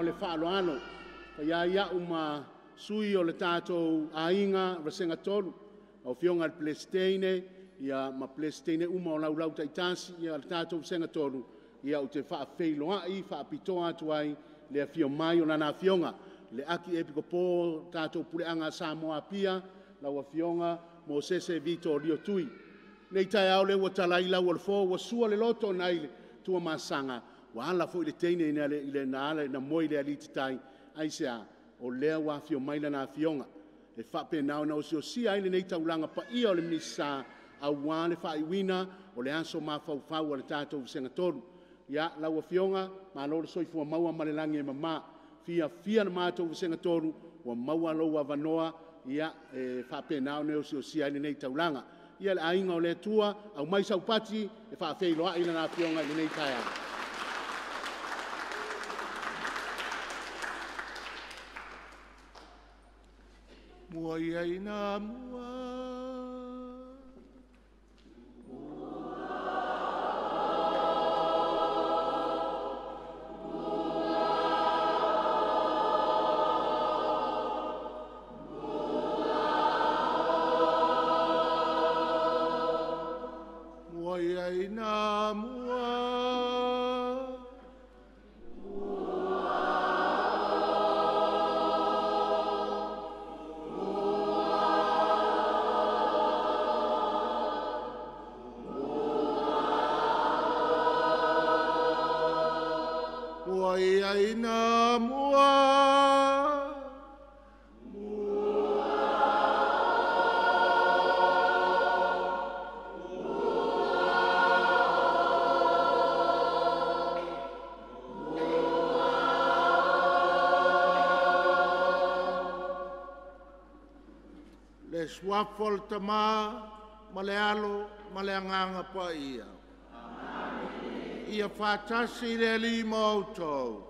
o le faaaloalo, faia ai au ma sui o le tatou aiga Vasega 3, lau Afioga i le Peresetene ma Peresetene uma o laulau taitasi, ia le tatou Vasega 3, ia ou te faafeiloai faapitoa atu ai le afio mai o Lana Afioga, le Akiepikopo o tatou Puleaga a Samoa Apia, lau Afioga Mosese Vito Dio Tui. Lenei taeao lea ua talai lau o le fo, ua sua le loto nai le Tuamasaga, ua ala foi le teine na ala ina moe i le alititai, aisea? O lea ua afio mai Lana Afioga e faapena ona osiosia ai lenei taulaga paia o le Misasa aua le faaiuina o le aso mafaufau o le tatou Vasega 3. Ia, lau Afioga, malo le soifua maua ma le lagi e mama. Fiafia le matou Vasega 3 ua maua lou avanoa, ia, e faapena ona osiosia ai lenei taulaga. Ia le aiga o le Atua, aumai saupati e faafeiloai Lana Afioga i lenei taeao. Mua ia ina mua. Mua ia ina mua. Mua ia ina mua. Le suafa o le Tama ma le Alo ma le Agaga Paia. Ia faatasi le Alii ma outou.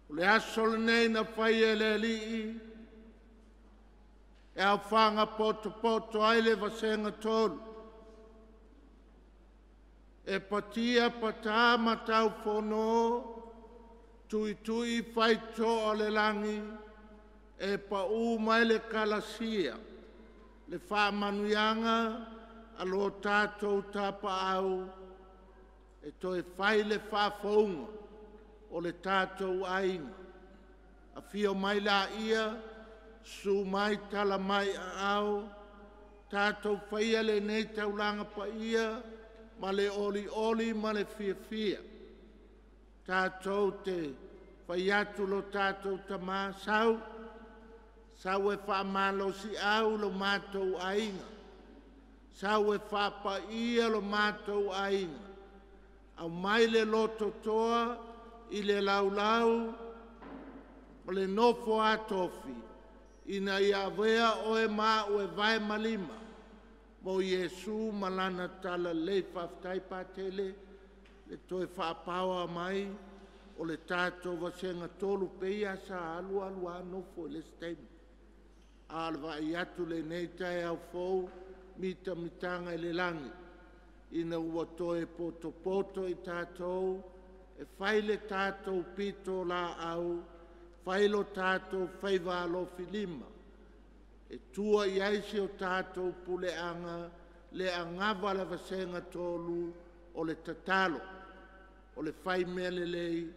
O le aso lenei na faia e le Alii, e aofaga potopoto ai le vasega tolu, e patia pata ma taufono, tuitui faitoa o le lagi, e pau mai le kalasia, le faamanuiaga a lo tatou Tapaau, e toe fai le faafouga o le tatou aiga. Afio mai laia, susu mai tala mai aao, tatou faia lenei taulaga paia ma le olioli ma le fiafia. Tatou te fai atu lo tatou Tama, sau, sau e faamalosiau lo matou aiga, sau e faapaia lo matou aiga, aumai le lototoa i le laulau o le nofo a tofi, ina ia avea oe ma au e vae ma lima mo Iesu ma Lana Talalelei. Faafetai Patele le toe faapaoa mai o le tatou Vasega 3, pei lava sa alu alu lava nofo i le isi taimi. A o le vaai atu i lenei taeao fou, mitamitaga i le lagi ina ua toe potopoto i tatou e fai le tatou pitolaau, fai lo tatou faiva alofilima e tua i ai si o tatou puleaga, le anava a le Vasega 3 o le tatalo, o le fai mea lelei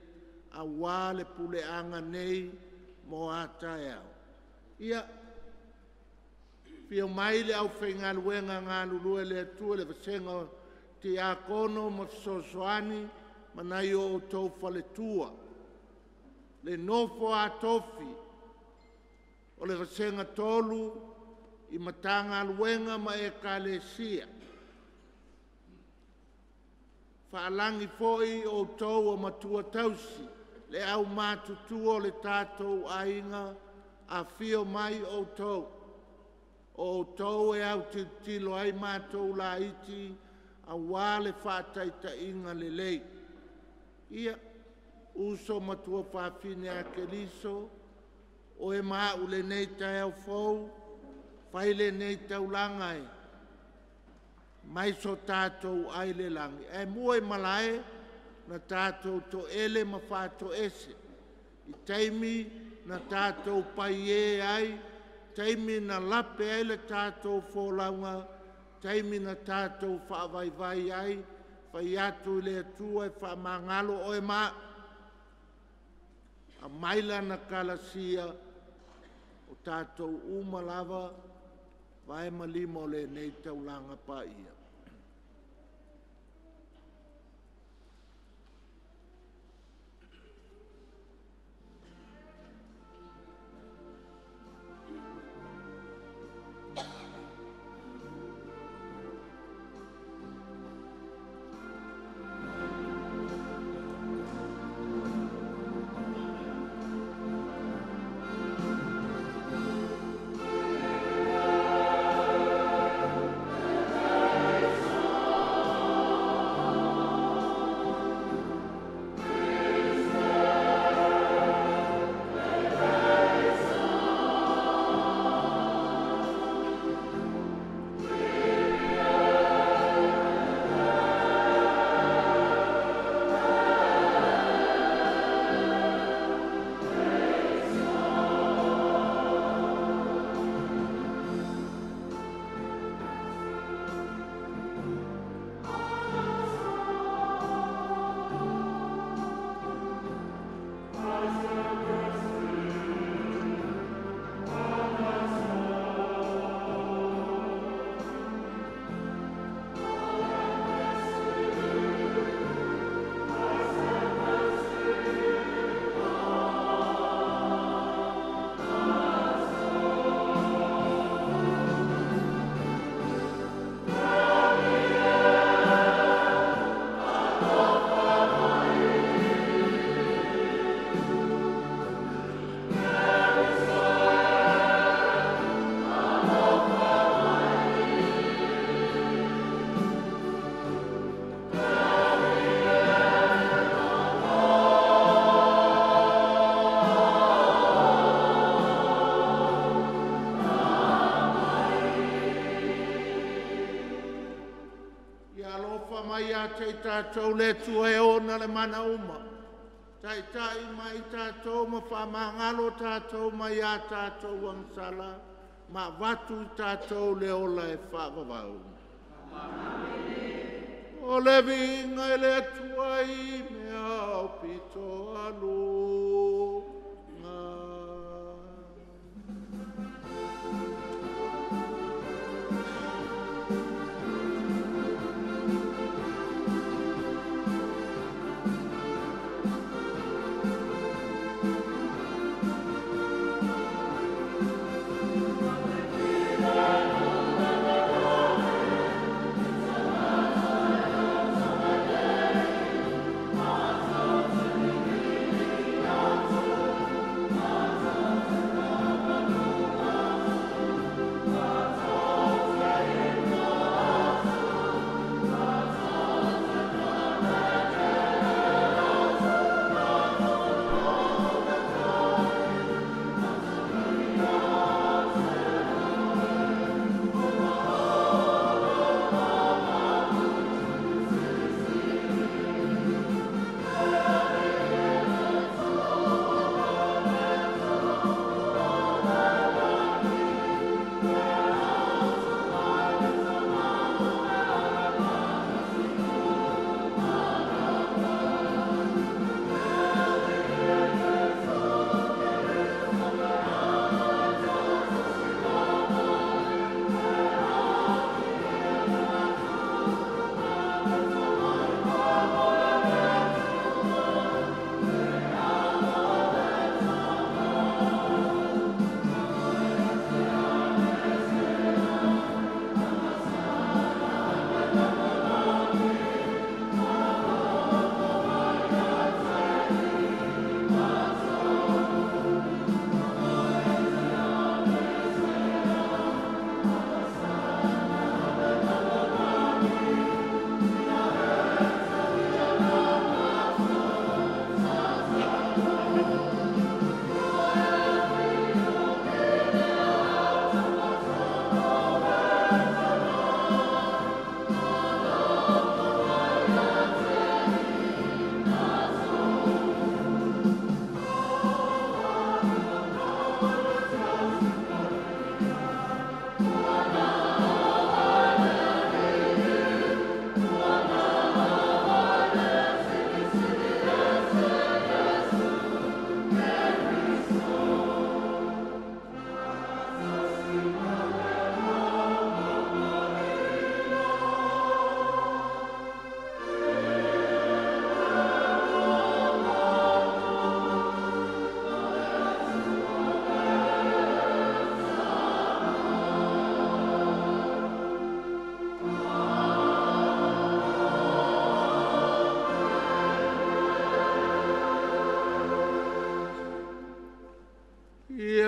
aua le puleaga nei mo a taeao. Ia, afio mai le aufaigaluega galulue a le Atua i le vasega o Tiakono ma Fesoasoani ma nai o outou faletua, le nofo a tofi o le Vasega 3 i Matagaluega ma Ekalesia. Faalagi foi outou o matua tausi, le aumatutua o le tatou aiga, afio mai outou, o outou e autilotilo ai matou laiti aua le faataitaiga lelei. Ia, uso ma tuafafine a Keriso, oe ma au i lenei taeao fou, fai lenei taulaga e mai so tatou ai i le lagi. Ae mua i malae na tātou toele ma whātoese. I taimi na tātou pai e ai, taimi na lape ai le tātou fōlaunga, taimi na tātou whaavaivai ai, whai atu i le atua e whaamangalo oe ma. A maila na kalasia o tātou uma lava, vae malima o le nei taulanga pa ia. Te tātou le tua e ona le mana uma. Taitai mai tātou ma whamangalo tātou mai a tātou angsala, ma watu tātou le ola e whaavavau. O le vinga e le tua i mea o pito alu. Amen.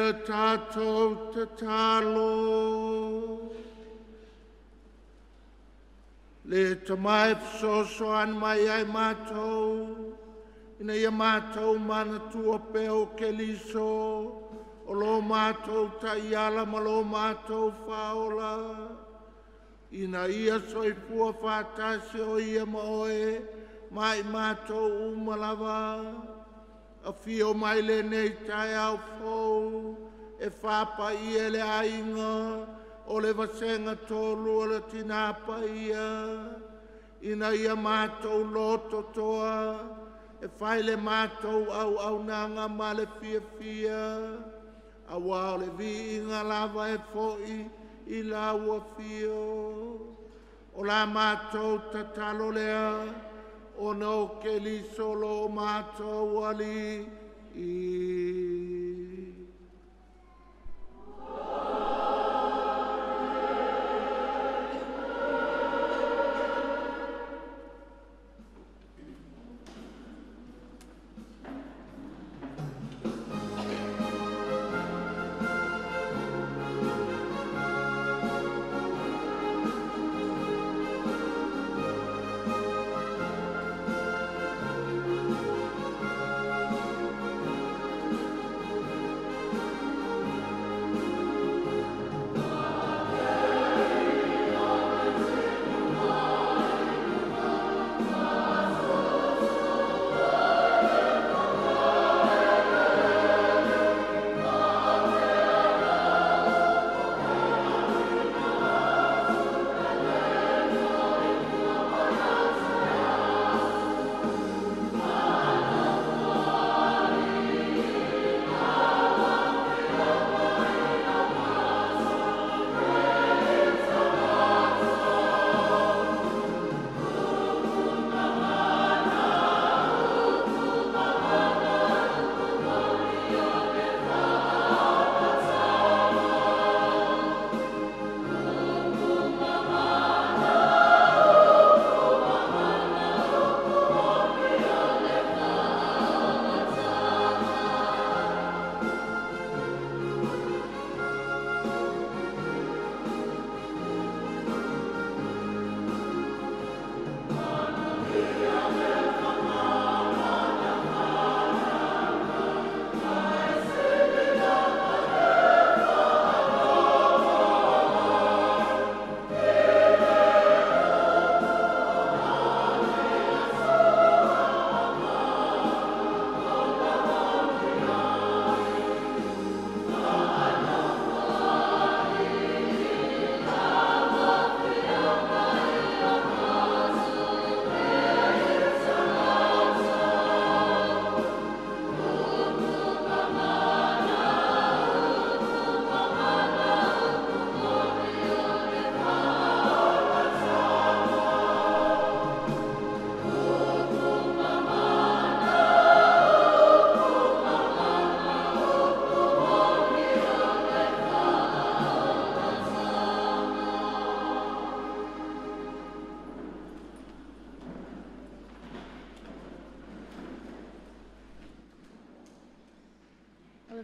Ia tātou tatalo. Le tamai fesoasoani mai ai mātou, ina ia mātou manatua pea o Keriso, o lo mātou taiala ma lo mātou faaola, ina ia soifua faatasi o ia ma oe, mai mātou uma lava. Afio mai lenei taeao fou, e faapaia e le aiga, o le vasega tolu o le tinā paia, ina ia mātou loto toa, e fai le mātou auaunaga ma le fiafia, auā o le viiga lava e fo'i i lau afio. O la mātou tatalo lea, ona o Keriso lo mātou Alii.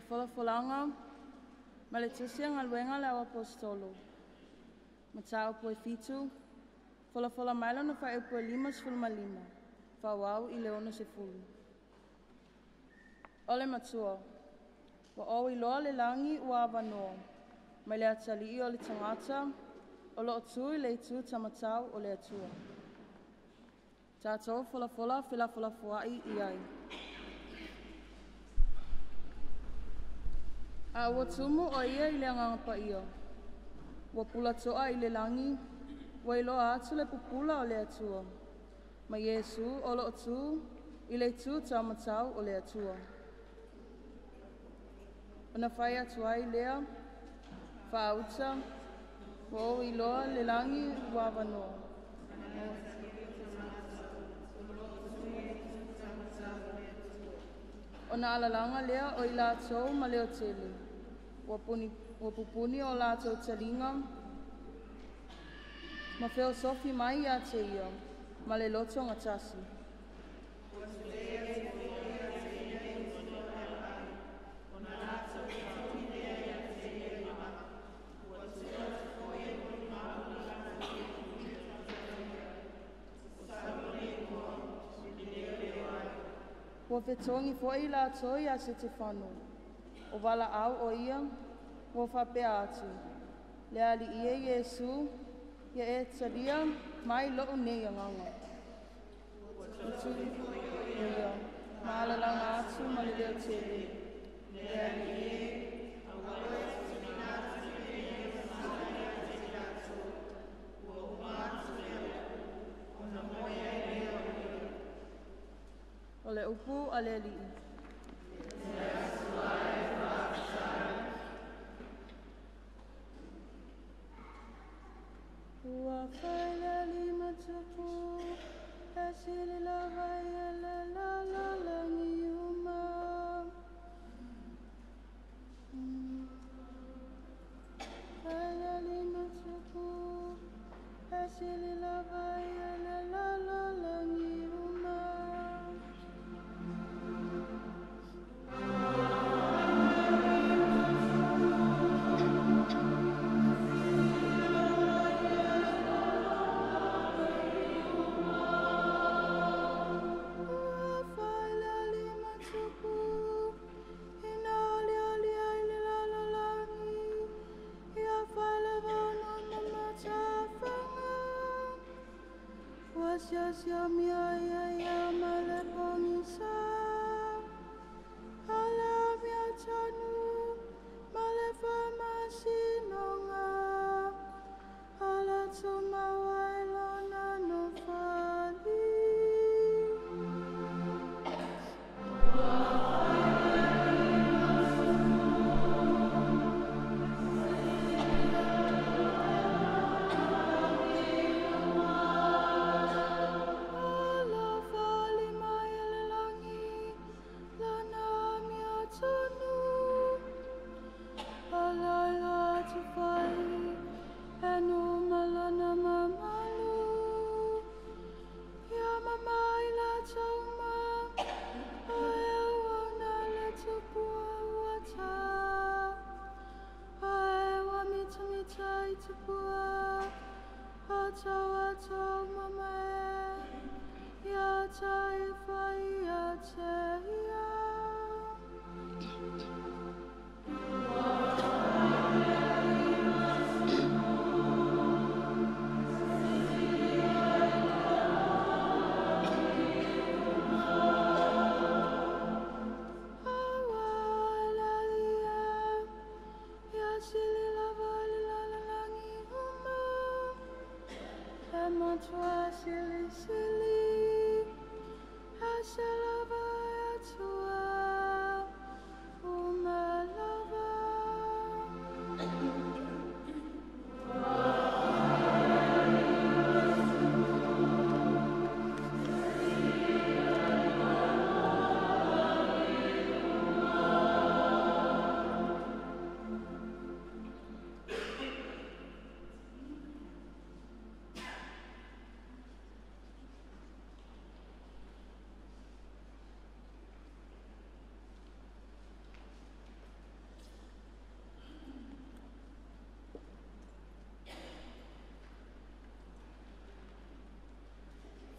Folafolaga ma le tusi a galuega le au Aposetolo. Mataupu e 7, folafola mai lona faaiupu e 55, faaauau i le 60. O le matua, ua ou iloa le lagi ua avanoa, mai le atalii o le tagata, o loo tu i le itu taumatau o le Atua. Tatou folafola felafolafoai i ai. A ua tumu o ia i le agaga paia, ua pulatoa i le lagi, ua iloa atu le pupula o le Atua, ma Iesu o loo tu i le itu taumatau o le Atua. Ona fai atu ai lea, faauta, ua ou iloa le lagi ua avanoa. Ona alalaga lea o i latou ma le otele, ua pupuni o latou taliga, ma feosofi mai ia te ia, ma le loto gatasi. Ua fetogi foʻi latou iā Setefano, o valaau o ia ua faapea atu, “Le Alii e Iesu, ia e talia mai loʻu nei agaga.” Tutuli ia ma alalaga atu ma le leo tele, “Le Alii e, O le upu a le Alii. Ua fai le Alii matupu, e sili lava ia le lalolagi uma. Fai le Alii matupu, e sili lava ia le lalolagi uma. Ua fai le Alii matupu, ina aliali ai le lalolagi, ia fai le vaono ma matafaga. Ua siasiamia ia ia ma le pogisa, ala amiotonu ma le faamasinoga, ala tumau ai lona nofoalii. Ala fali mai e le lagi, lana amiotonu. Ala ila atu fai, e numa lona mamalu. Ia mamai latou ma, o e auauna le tupua ua ta. O e ua mitamita i tupua, o tau atou mamae, ia tai fai ia te ia. Aua le Alii e, ia sili lava i le lalolagi uma. E matua silisili, e se lava e Atua uma lava.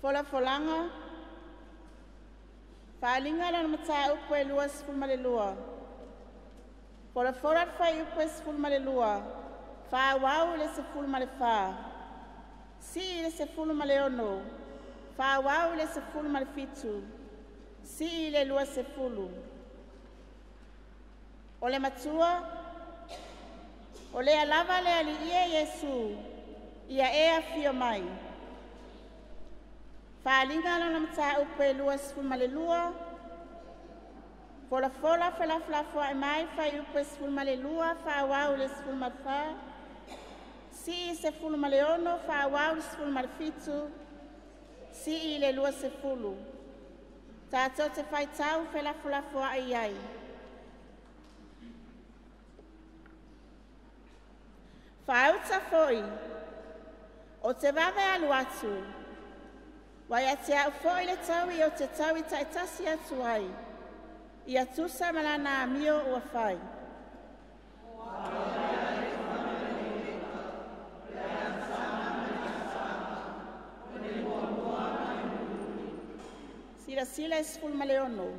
Folafolaga Faaaliga lona mataupu e 22. Folafola le fuaiupu e 12, faaauau i le 14. Sii i le 16, faaauau i le 17, sii i le 20. O le matua, o lea lava le Alii e Iesu, ia e afio mai. Faaaliga lona mataupu e 22. Folafola felafolafoai mai fuaiupu e 12, faaauau i le 14. Sii 16, faaauau i le 17, sii i le 20. Tatou te faitau felafolafoai ai. Faauta foi, o te vave alu atu, ua ia te au foi le taui o te taui taitasi atu ai, ia tusa ma lana amio ua fai. Silasila e 16.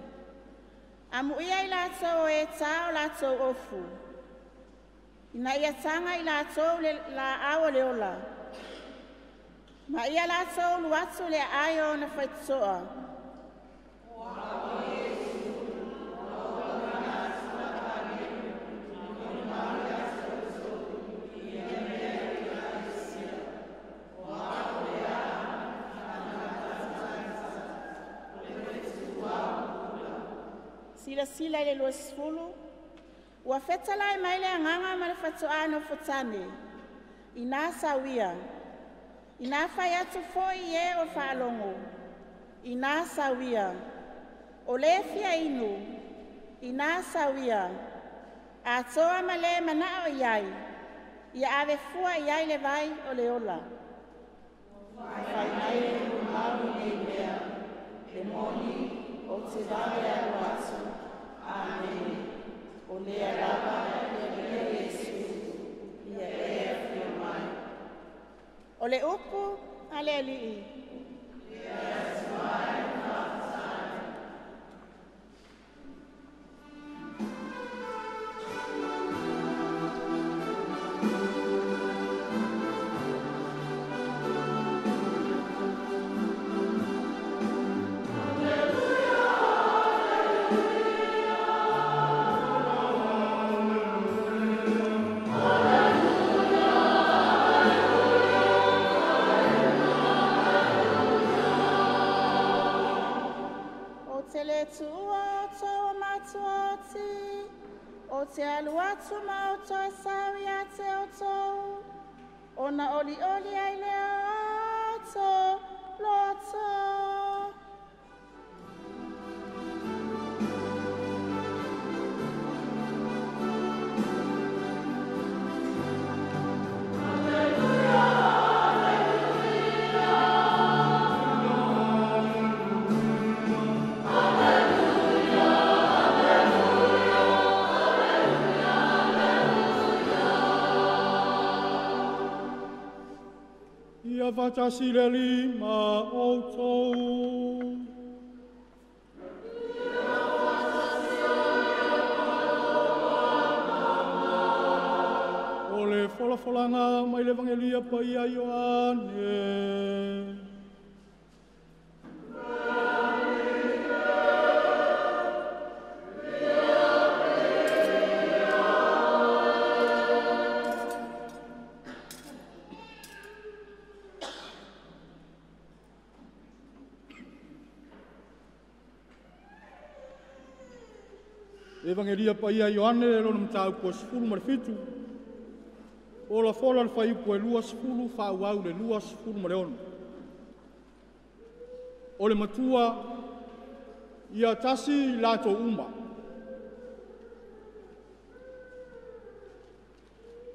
Amuia i latou o e tā o latou ofu, ina ia taga i latou le laau o le ola, ma ia latou ulu atu le aai o ona faitotoa. Silasila i le 20, ua fetalai mai le agaga ma le faatoa nofotane, ina sauia, ina fai atu foi i e o faalogo, ina sauia, o le fia inu, ina sauia, atoa ma le manao i ai, ia ave fua i ai le vai o le ola. Fai mai e lumau nei mea, e moni o te vave alu atu. Amene. O lea lava le Alii Iesu, ia e afio mai. O le upu a le Alii. O te le tuua o tō matua o ti, o te alu atu ma o toe sau ia te o tōu, ona oli oli ai le o tō loto. Ia faatasi le lima outou. O le folafolanga mai le Evangelia paia Ioane. Evangelia paia Ioane le lona mataupu e 17. O la fola le faiupu e 20 faauau le 26. O le matua ia tasi i latou uma.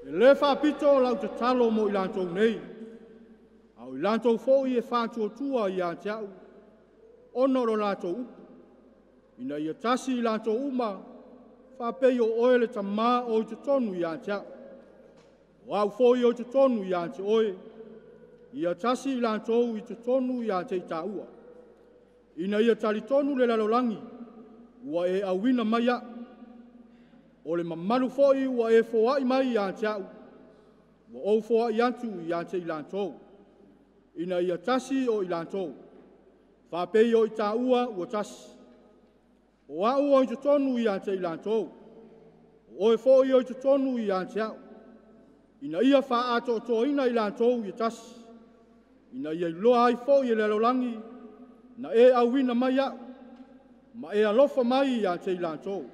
E le faapito lau tatalo mo i latou nei, a o i latou foi e faatuatua ia te au, ona o lo latou upu, ina ia tasi i latou uma, faapei o oe le tamā o i totonu ia te au. O au foi o i totonu ia te oe, ia tasi i latou i totonu ia te i tāua. Ina ia talitonu le lalolagi, ua e auina mai au. O le mamalu foi ua e foai mai ia te au, ua ou foai atu ia te i latou. Ina ia tasi o i latou, faapei o i tāua ua tasi. O au o i totonu ia te i latou, o oe foi o i totonu ia te au. Ina ia faaatoatoaina i latou ia tasi, ina ia iloa ai foi e le lalolagi, na e auina mai au, ma e alofa mai ia te i latou.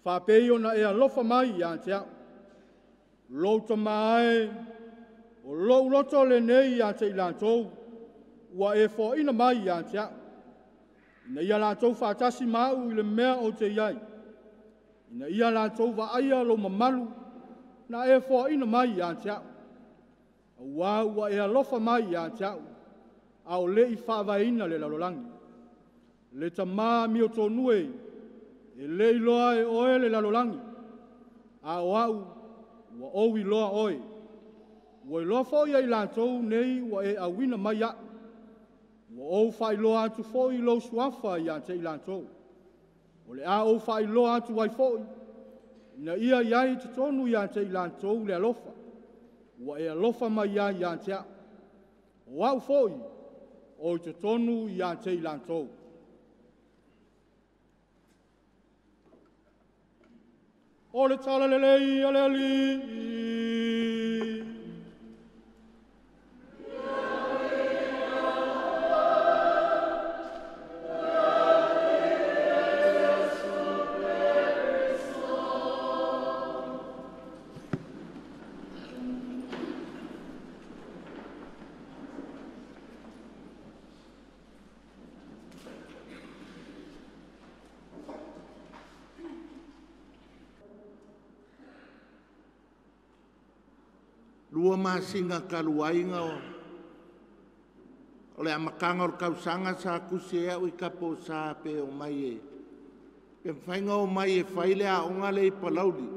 Faapei ona e alofa mai ia te au. Lou tama e, o lou loto lenei ia te i latou, ua e foaina mai ia te au. Ina ia latou faatasi ma au i le mea o te iai. Ina ia latou vaaia lou mamalu, na e foaina mai ia te au. Auā ua e alofa mai ia te au, a o le i faavaeina le lalolagi. Le tamā mio tonu e, e le iloa e oe le lalolagi, a o au ua ou iloa oe. Ua iloa foi ai latou nei ua e auina mai au. Ua ou faailoa atu foʻi lou suafa iā te i latou. O le a ou faailoa atu ai foʻi, ina ia i ai i totonu iā te i latou le alofa, ua e alofa mai ai iā te a'u. O a'u foʻi, o i totonu iā te i latou. O le tala lelei a le Alii. Lua masina talu ai o le amataga o le tausaga sa tusi ai a'u i ka po sa pe omai e pe mafai ona omai e fai le aoga lea i Palauli.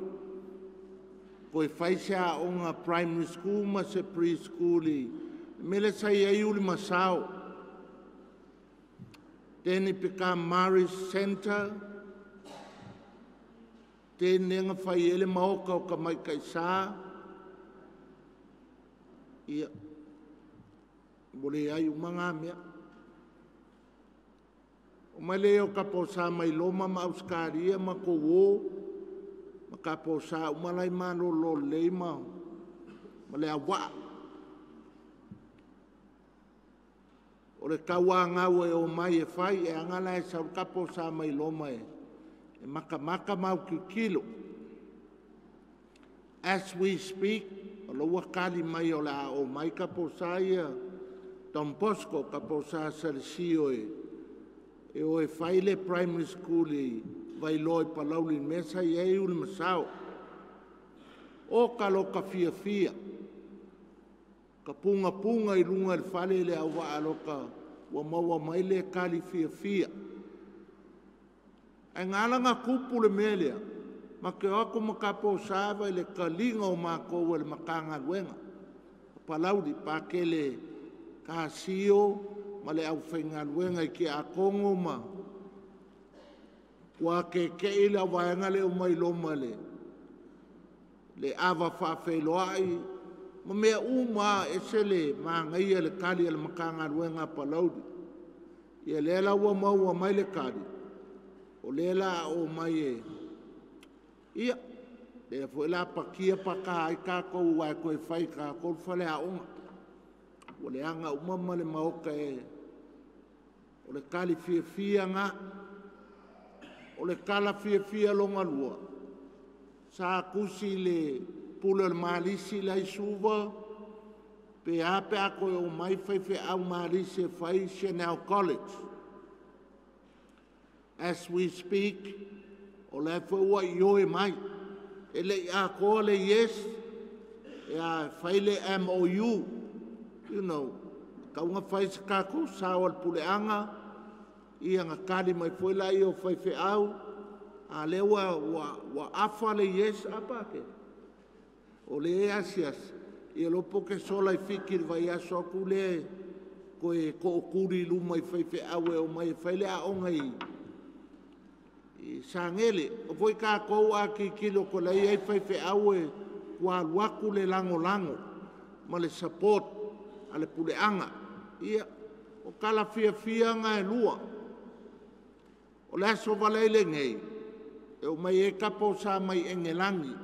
Toe fai se aoga primary school ma se pre-school i mea lea sa i ai Ulimasao. Then it become Maris Center. Then na fai ai le maoka o Tamaitaisā. Ia, ua leai uma na mea. O mai lea o ka po sa mai Roma ma Ausetalia ma tou o, ma ka po sa uma lai malolo lelei ma le auaa. O le tauāgau e omai e fai, e aga la e sau le ka po sa mai Roma e matamata ma autitilo. As we speak, o lo ua tali mai o le a omai ka po sa ia Don Bosco, ka po sa Salesio e o e fai le primary school i Vailoa i Palauli i mea sa i ai Ulimasao. O ka loka fiafia, ka pungapunga i lunga i le fale le auvaa loka ua maua mai le kali fiafia. Ae ngā ala ngā kupu le mea lea, ma ke o atu ma ka po sa vai le kaliga o mākou e le Matagaluega. Palauli, Pakele, Kasio, ma le aufaigaluega i ke akogo ma ua keke'i le auvaega lea uma i loma le ava faafeiloai ma mea uma ese le manaia le tali a le Matagaluega a Palauli. Ia lea la ua maua mai le tali, o lea la o mai e ia, lea foi la patia pata ai tātou ae toe fai tātou le faleaoga. Ua leaga uma ma le maota e o le tali fiafia ngā. O le tala fiafia longa lua, sa tusi le pule o le Malisi la i Suva, pe a pe a koe o mai faifeau Malisi e fai Chanel College. As we speak, o la foi ua i oe mai. E le i atoa le yes, e a fai le MOU, you know, kaunga fai se tātou sao al puleaga, ia nga tali mai foi la ia o faifeau, a lea ua afa le yes apa ke. O le asiasi, ia lopo ke sola i fiki le vai aso aku le koe ko'okuri i luma i faifeau e o mai e fai le aoga i Sagele. O foi kākou a kikilo ko lai ai faifeau e ua alu atu le lagolago ma le support a le puleaga. Ia, o tala fiafia nga e lua. O le aso valai lenei, e o mai e ka po sa mai Engelani.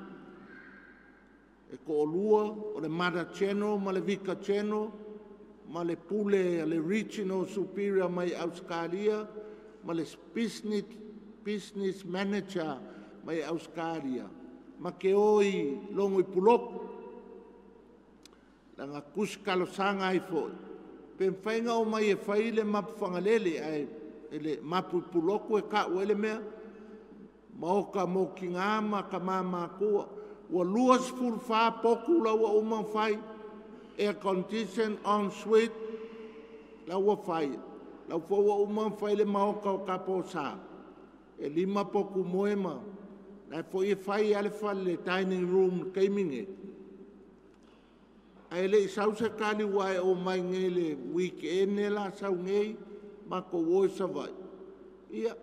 E ko'olua, o le Mother General ma le Vicar General, ma le pule le Regional Superior mai Australia, ma le Business Manager mai Australia. Ma ke oi longo i puloku. Langa kusi kalosanga ai foi. Pe mwhainga o mai e whai le mapu whangalele, ai ele mapu i puloku e ka uele mea, maoka mō ki ngā ma ka māmā kua. Ua 24 poku la ua uma whai, air condition en suite, la ua whai. La ua uma whai le maoka o ka po sa. E 5 poku moe ma. La foi e whai ale whale le dining room gaming e. Ae le i sau se kali ua e o mai nei le weekend la sau nei ma ko o i Savaii. Ia,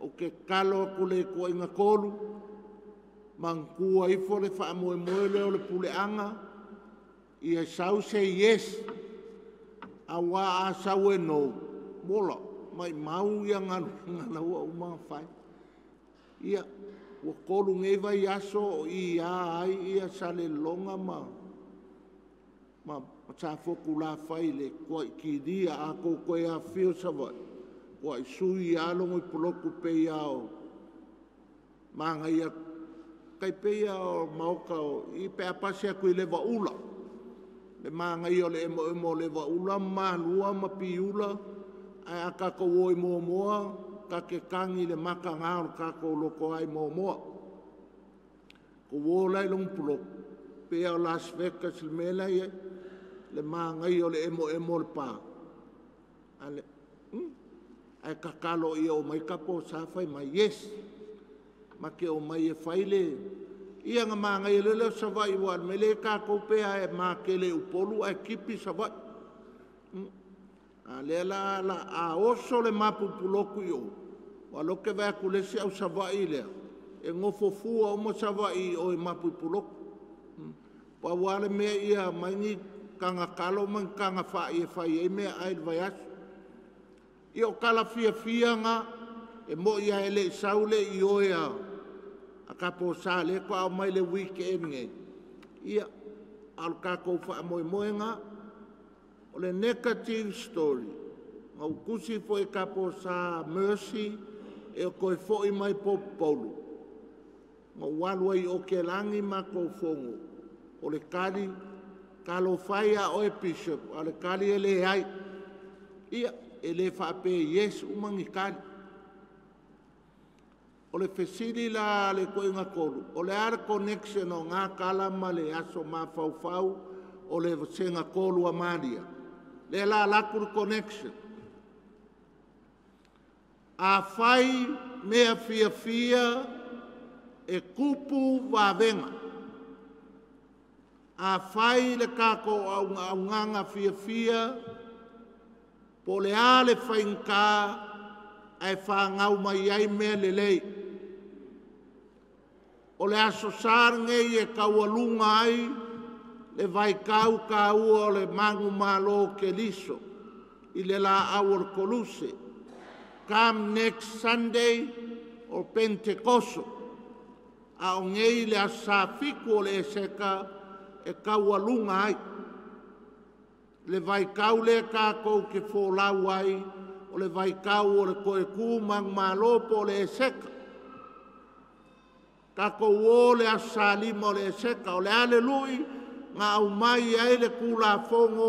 o ke kalo aku le koa kolu, mantua ifo le faamoemoe lea o le puleaga, ia sau se yes, auā a sau e no, mola, mai mau ia galuega la ua uma ona fai. Ia, ua 3 nei vaiaso o i a ai ia Salelologa ma Safotu lafai le toaikilia a tou toe afifio Savaii, toai sui ia logo i polotu pei o magaia kai pei o maoka o i pe a pasi atu i le vaula. Le magaia o le emo emo o le vaula malua ma piula ae a tatou o i muamua ka te tagi le maka ngā o le tatou loko ai muamua. Ko o lai long polotu pei o Las Vegas le mea la ia le magaia o le emo emo o le pā. Ale, ae tatalo ia o mai ka po sa fai mai, yes. Ma ke o mai e fai le ia nga magaia le leo Savaii ua le mele tatou pea e makele Upolu ae kipi Savaii. A lea la la a oso le mapupuloku i o. Ua loke vai aku le isi au Savaii lea. E ngofofua uma Savaii o e mapupuloku. Pa ua le mea ia mai ni kanga kalo mai ni kanga fai e fai ai mea ai le vaiaso. Ia o tala fiafia nga e mo ia e le i sau le i oe a ka po sa le ko au mai le weekend nei. Ia, al kākou faamoemoega, o le negative story. Nga ukusi fo e ka po sa Mercy e o koe foi mai po Paulu. Nga walu ai o ke langi ma kou fongo. O le kali, kalo fai a oe bishop, a le kali e le ai. Ia, e le whaape yes umangi kali. O le fesili la le koinga kolu, o le ara connection o ngā kala ma le aso mafaufau o le vasenga kolu a Maria. Le la laku le connection. A whai mea fiafia e kupu vavenga. A whai le kako au nganga fiafia, po le a le whainga ai whangau mai ai mea lelei. O le aso sā nei e kaualunga ai le vaikau kāua o le mangu malo Keliso i le la au o le Koluse. Come next Sunday o Pentekoso. A o ngei le aso sā fiku o le eseka e kaualunga ai. Le vaikau le kākou ke fōlau ai o le vaikau o le koe kū mangu malo po o le eseka. Kākou o le aso sā lima o le eseka, o le alelui ngā au mai ai le kūlafogo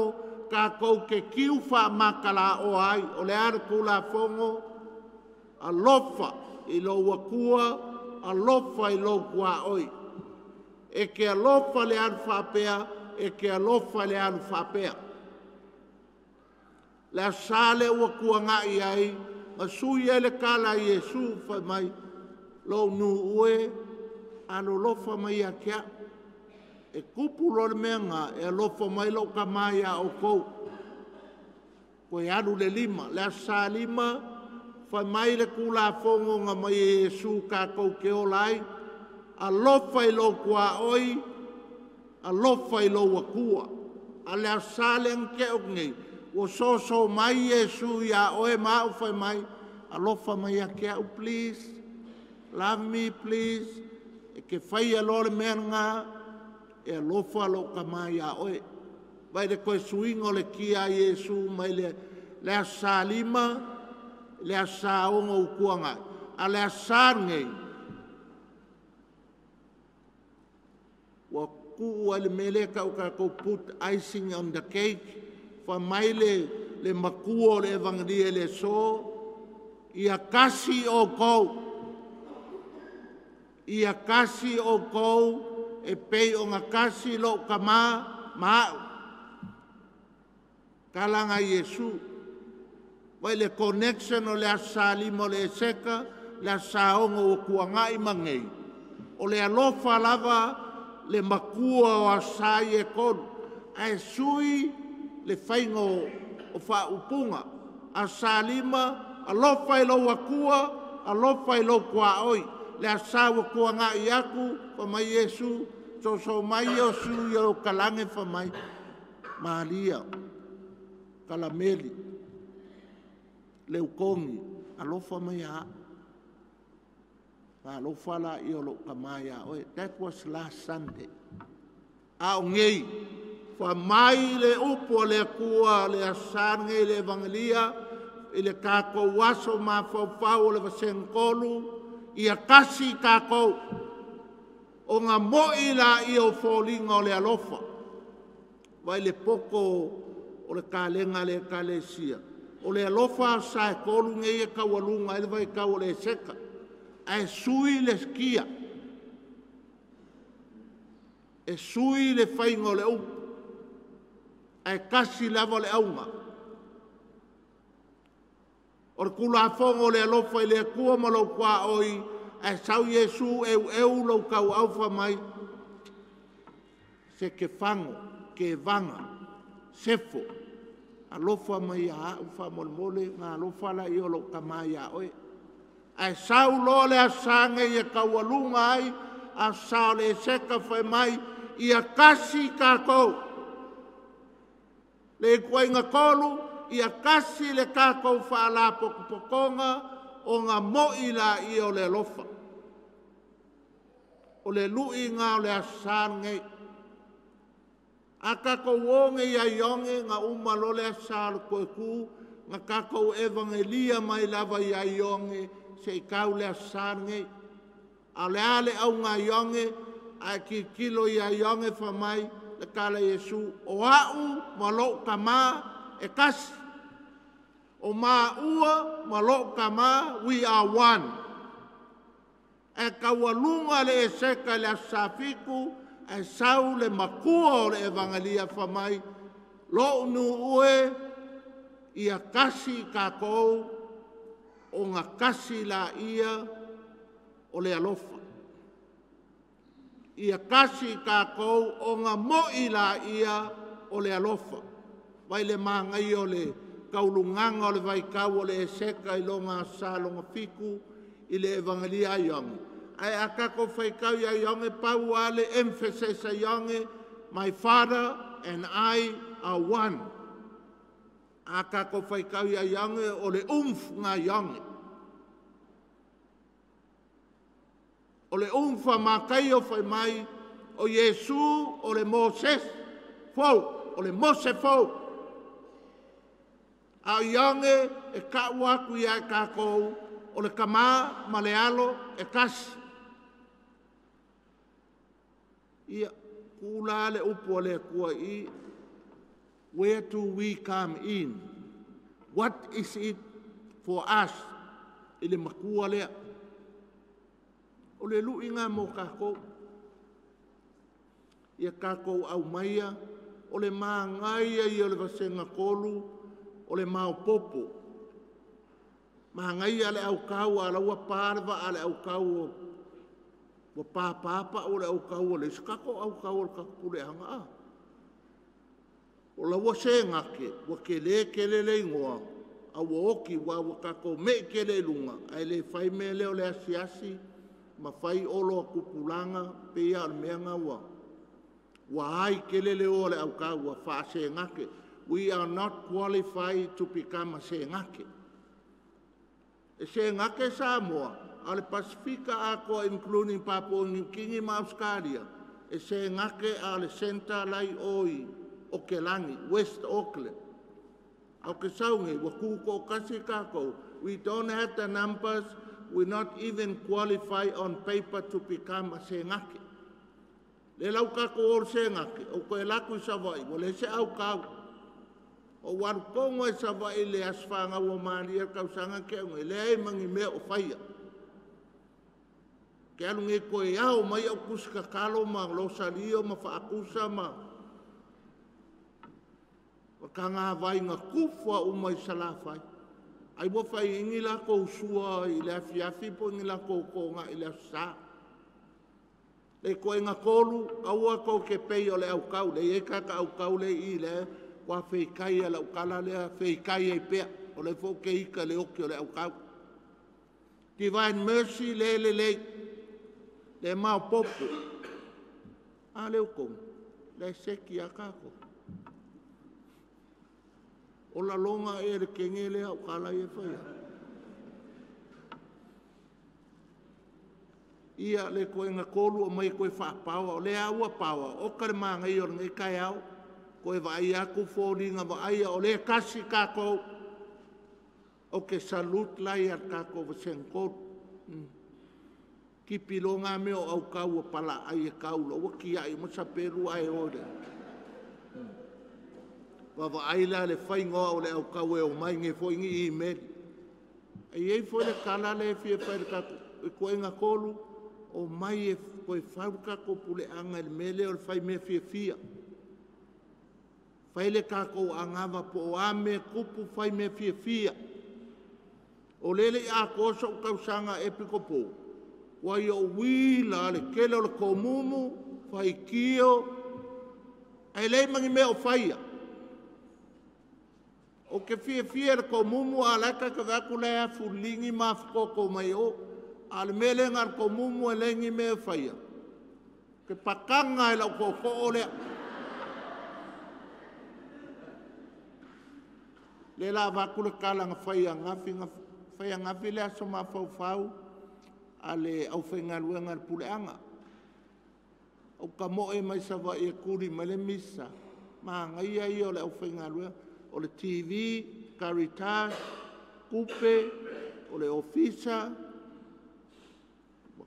kākou ke kiu whaamakala o ai, o le ale kūlafogo alofa i lou akua, alofa i lou kuaoi. E ke alofa le alu whaapea, e ke alofa le alu whaapea. Le asa le ua kuangai ai, ma sui ai le kala i Iesu whai mai, lou nu ue, alolofa mai ia kia. E kupu lo le mea ngā, e alofa mai lou ka mai a o kou. Koe alu le lima, le asa lima, whai mai le kūlafogo ngā mai e Iesu kākou ke ola ai, alofa i lou kuaoi, alofa i lou akua. A le asa le angke o nei, ua soso mai Iesu ia oe ma au whai mai, alofa mai a ke au, please, love me, please. E ke whai a lo le mea ngā, e alofa lo ka mai a oe. Vai le koe suinga o le kia Iesu mai le asa lima, le asa ongo ukuanga. A le asa ngei, ua kuu ai le mele ka o kākou put icing on the cake, wha mai le makua o le evangelia le so, ia kasi o kou. Ia kasi o kou e pei o ngā kasi lo ka ma au. Kalanga Iesu. Vai le connection o le asa lima o le eseka, le asa ongo o kuangai mangei. O le alofa lava le makua o asa i e kolu. Ae sui le faiga o faaupuga. Aso Sa 5, alofa i lou Atua, alofa i lou tuaoi. Le Aso Sa ua tuanai atu, fai mai Iesu, soso mai o sui o kalage fai mai, Maria, Kalameli, Leutogi, alofa mai ia au. Alofa la ia o lou tama ia oe. That was last Sunday. A o nei, fa mai le upu o le Atua le Aso Sa nei le Evangelia, i le tātou aso mafaufau o le vasega tolu, ia kasi tātou, o ngā moi la ia o fōlinga o le alofa. Vai le poto o le kalenga le ekalesia. O le alofa sa e tolu nei e taualuga ai le vaitau o le Eseka. Ae sui le skia. E sui le faiga o le upu. Ae kasi lava le auga. O le tulafono o le alofa i le Atua ma lou tuaoi, ae sau Iesu eu lou tauaufa mai, se ke fango, ke vanga, sefo, alofa mai ia au faamolemole, ngā alofa la ia o lou tama ia oe. Ae sau loa le Aso Sa nei e taualuga ai, Aso Sa o le Eseka fai mai, ia kasi tātou. Le ituaiga tolu, ia kasi le tātou faalapotopotoga o ngā moi la ia o le alofa. O le lui ngā o le Aso Sa nei. A tātou o nei ai onge ngā uma lo le Aso Sa o le koeku, ngā tātou evangelia mai lava i ai onge se i kau le Aso Sa nei. A le ale au ngā ionge, a ki kilo i ai onge fa mai, le kala Iesu, o au ma lou tama e kasi. O maua ma lou tama, we are one. E kaualunga le Eseka le Aso Sa fitu, e sau le makua o le Evangelia fa mai, lou nu ue, ia kasi kākou, o ngā kasi la ia o le alofa. Ia kasi kākou, o ngā moi la ia o le alofa. Vai le māngai o le kaulungaga o le vaitau o le Eseka i longa Aso Sa longa fitu i le Evangelia a Ioane. Ae a tātou faitau ia Ioane, pau a le emphasis a Ioane, my father and I are one. A tātou faitau ia Ioane, o le umf ngā Ioane. O le umfa Mataio fai mai, o Iesu o le Moses fou, o le Mose fou. A o Ioane e kau atu ia e kākou, o le tama ma le alo e kasi. Ia, kula le upu o le Atua i, where do we come in? What is it for us? I le makua lea. O le lui ngā mō kākou. Ia kākou au maia, o le māngai ia o le vasenga tolu, o le maopopo. Māngai le au kau a laua pā le va a le au kau o ua pāpāpa o le au kau o le isi kako au kau o le kako pule anga a. O laua se ngake, ua ke le kele le ingoa, a ua oki ua ua kako me kele lunga, ai le fai me leo le asiasi, ma fai olo a kupulanga, pe ia o le mea ngā ua. Ua ai kele le o le au kau, ua wha se ngake. We are not qualified to become a se ngake. E se ngake Samoa, a le Pasifika atoa including Papua New Guinea ma Australia, e se ngake a le center lai oi o Kelangi, West Auckland. Au ke saunge, ua kuko kasi kākou. We don't have the numbers, we not even qualify on paper to become a se ngake. Le lau kākou o se ngake, o koe laku i Savai, ua le se au kau. O waru kongo e Savai le asfanga ua malia kausanga ke unge, le ai mangi mea o whaia. Ke alu nge koe au mai au kusika kalo ma losalio ma whaakusa ma wakanga vai ngā kufua umai salafai. Ai ua whai ingi la kou sua i le afi afi po ingi la kou konga i le asa. Le koenga kolu, aua kou ke pei o le au kau, le ie kaka au kau le i le, kua feikai a lau kala lea, feikai ai pea, o le fo ke ika le oki o le au kau. Divine mercy le le le, le mau popo. A le ukonga, le seki a kako. O la longa e le kenge le au kala ie whaia. Ia le koenga kolu o mai koe whaapawa, o le aua pawa, o ka le maangai o le ngai kai au, koe vaai aku fōlinga vaai o le kasi kākou, o ke salute lai al kākou vaseng kolu. Kipi lo ngā mea o au kau o pala ai e kau lo, ua ki ai mo sa pelu ai o le. Vava ai la le whaingoa o le au kau e o mai nge fo ingi email. Ai ei fo le kala le fie whai le kākou, e koenga kolu, o mai e koe whauka ko pule anga le mele o le whai mea fia fia. Whai le kākou angawa po o ame kupu whai mea fia fia. O lele i a koso o kausanga e piko pō. Wai o wila le kele o le komumu, whai kio, ai lei mangi mea o whaia. O ke fia fia le komumu a laka ka vaku le a fulingi ma whakoko mai o. A le mele ngā komumu e lengi mea whaia. Ke pakanga e lau koko o lea. Le la vaku le kala ngā whaia ngafi, ngā whaia ngafi le aso ma whau a le au whaingaluenga le puleanga. O ka moe mai sawa i e kuri mai le misa. Ma ngai ia o le au whaingaluenga. O le TV, Caritas, Kupe, o le ofisa.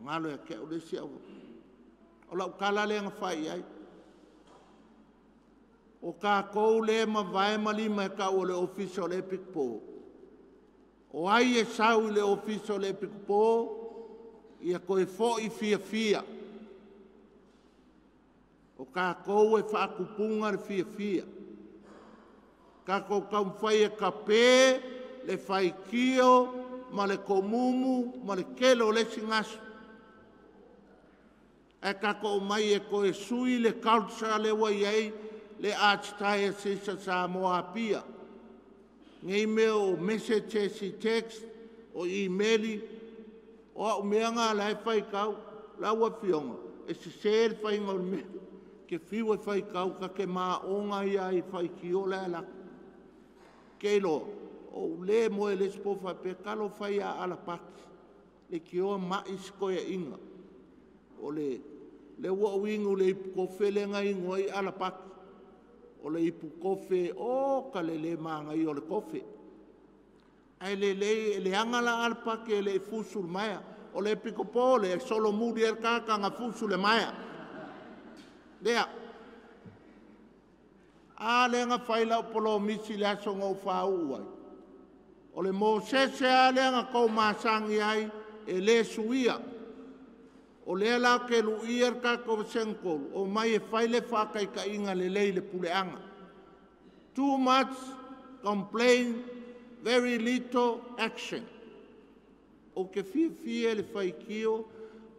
Ngalo ya ke o le sia o. O lau kala le nga whai ai. O ka kou le ma vae malima e kau o le ofisa o le pikpo. O ai e sau i le ofisa o le pikpo, ia koe fo i fia fia. O ka kou e whaakupunga le fia fia. Ka kou kaumwhai e kape, le whai kio, ma le komumu, ma le kelo le singasu. E kako mai e koe sui le culture le wai ai, le Archdiocese o Samoa Apia. Ngei mea o messages i text, o emaili, o au mea ngā lai whai kau, lau a fionga, e se se le whai ngau mea, ke whiu e whai kau, ka ke maa ia i whai ki o le alak. Ke lo, o le moe le spofa pe kalo whai a alapaki, le ki oa mai sikoia inga. O le le ua o ingu le ipu kofe le ngai ingo i alapaki. O le ipu kofe o ka le le maangai o le kofe. Ai le le le anga la alapaki e le fusu le maea. O le piko po le solo muri el kaka nga fusu le maea. Lea. A le nga whai lau polo misi le aso ngau whau ai. O le Mosese a le nga kou masangi ai e le suia. O lea la ke luia le kākou vasengakolu, o mai e fai le whakaikaiga le lei le puleanga. Too much complain, very little action. O ke fia fia le whaikio,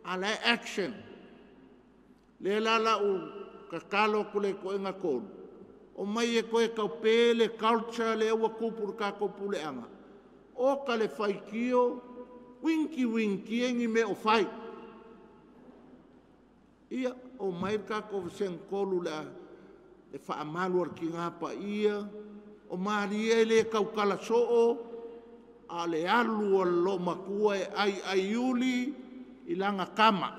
a le action. Le la la u kakalo ku le koenga kolu. O mai e koe kaupe le culture le ua kupu le kākou puleanga. O ka le whaikio, winki winki engi me o whai. Ia, o mai kākou vasengakolu le whaamalu ar ki ngā pa ia, o maria e le kaukala so'o, a le alu o lo makua e ai ai uli i langa kama.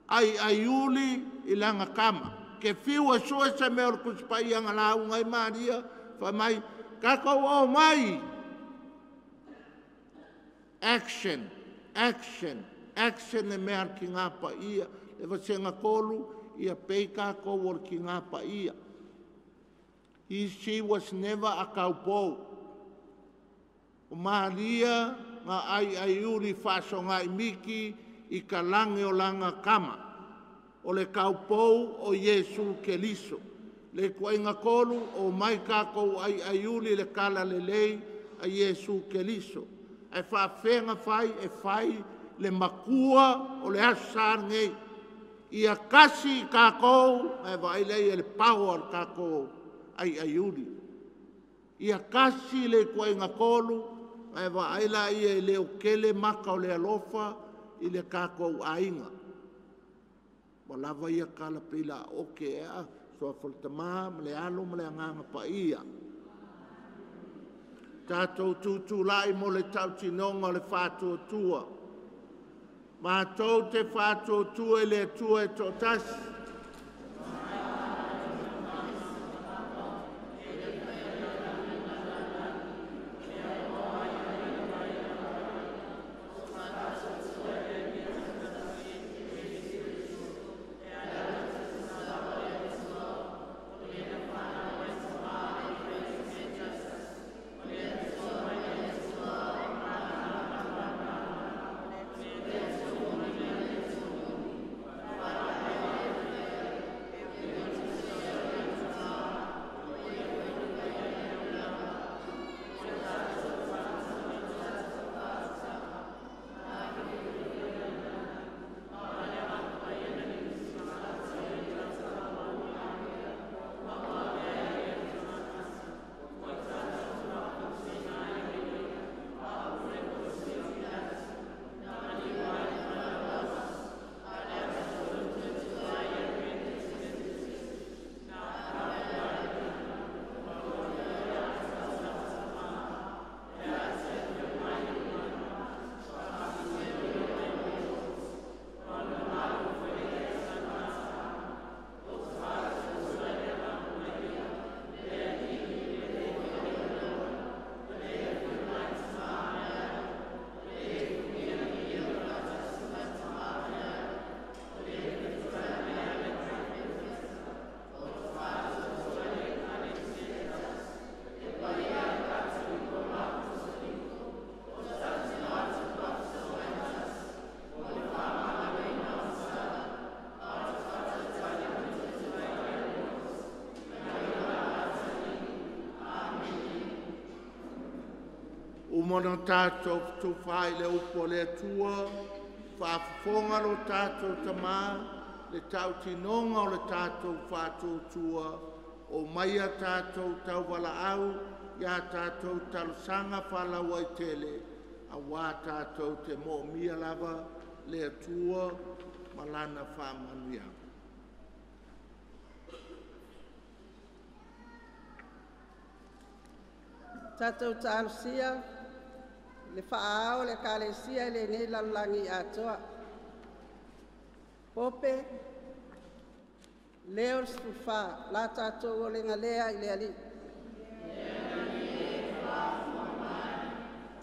Ai ai uli i langa kama. Ke whiu e sue se mea o le kusipai anga la unga i maria, wha mai, kākou o mai. Action, action, action le mea ar ki ngā pa ia. Le vasengakolu, ia pei kākou o le ki ngā pa ia. She was never a kaupou. O Maria ngā ai ai uri whaso ngā imiki i ka lange o langa kama. O le kaupou o Iesu Keliso. Le kuainga kolu o mai kākou ai ai uri le kala le lei a Iesu Keliso. E whaafenga whai e whai le makua o le asa ngei. Ia kasi kākou, e vaai lea ia le paoa o le tākou ai uli. Ia kasi le ituaiga tolu, e vaai laia e le o kele maka o le alofa i le tākou aiga. Ua lava ia tala pei la oke ea, soa fo le tamā, ma le alo ma le agaga paia. Tātou tutulai mo le tautinoga o le faatuatua. Mātou te faatuatua i le Atua e toatasi. Umona tātou tuwhai le upo le atua, whaafofonga lo tātou tamā, le tautinonga o le tātou whaatuatua, o mai a tātou tauwala au, ia tātou talosanga whalaua i tele, a wā tātou te moomia lava le atua, malana whaamanuia. Tātou talosia, le whaao le kalesia le nei lalulagi atoa. Pope, leo le sefulufa, la tātou o le ngalea i le alii.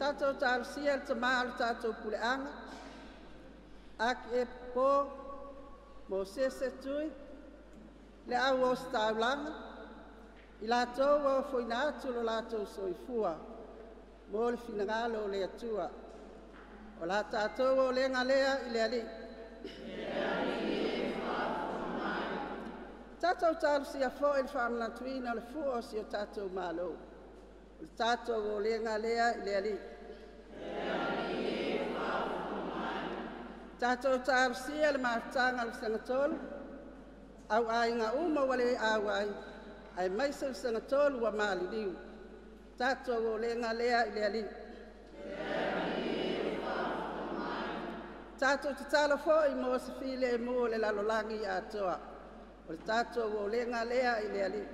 Tātou talosia le tamā o le tātou puleaga, aki e po, mo sese tui, le au o se taulaga, i latou ua ofoina atu lo latou soifua, mo le finagalo o le Atua. O la tātou o le ngalea i le alii. Tātou talosia foi le faamanatuina o le fua o si o tātou malo. O le tātou o le ngalea i le alii. Tātou talosia le mafutaga o le Sangatolu, au aiga uma ua le auai, ai mai se le Sangatolu ua maliliu. Tātou o le ngalea i le alii. Tātou tatalo foi mo se file e mua le lalolagi atoa. O le tātou o le ngalea i le alii.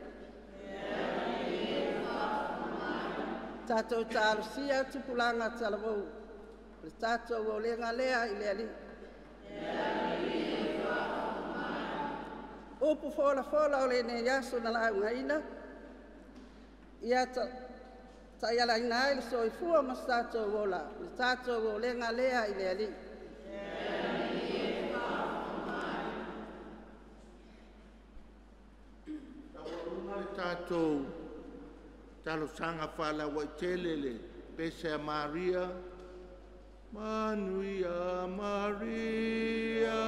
Tātou talosia tupulaga talavou. O le tātou o le ngalea i le alii. Upu folafola o lenei aso na laugaina, ia taialaina ai le soifua ma se tātou ola, le tātou o le ngalea i le alii. Taualuga le tātou talosaga faalaua i tele le pese a Maria. Manuia Maria,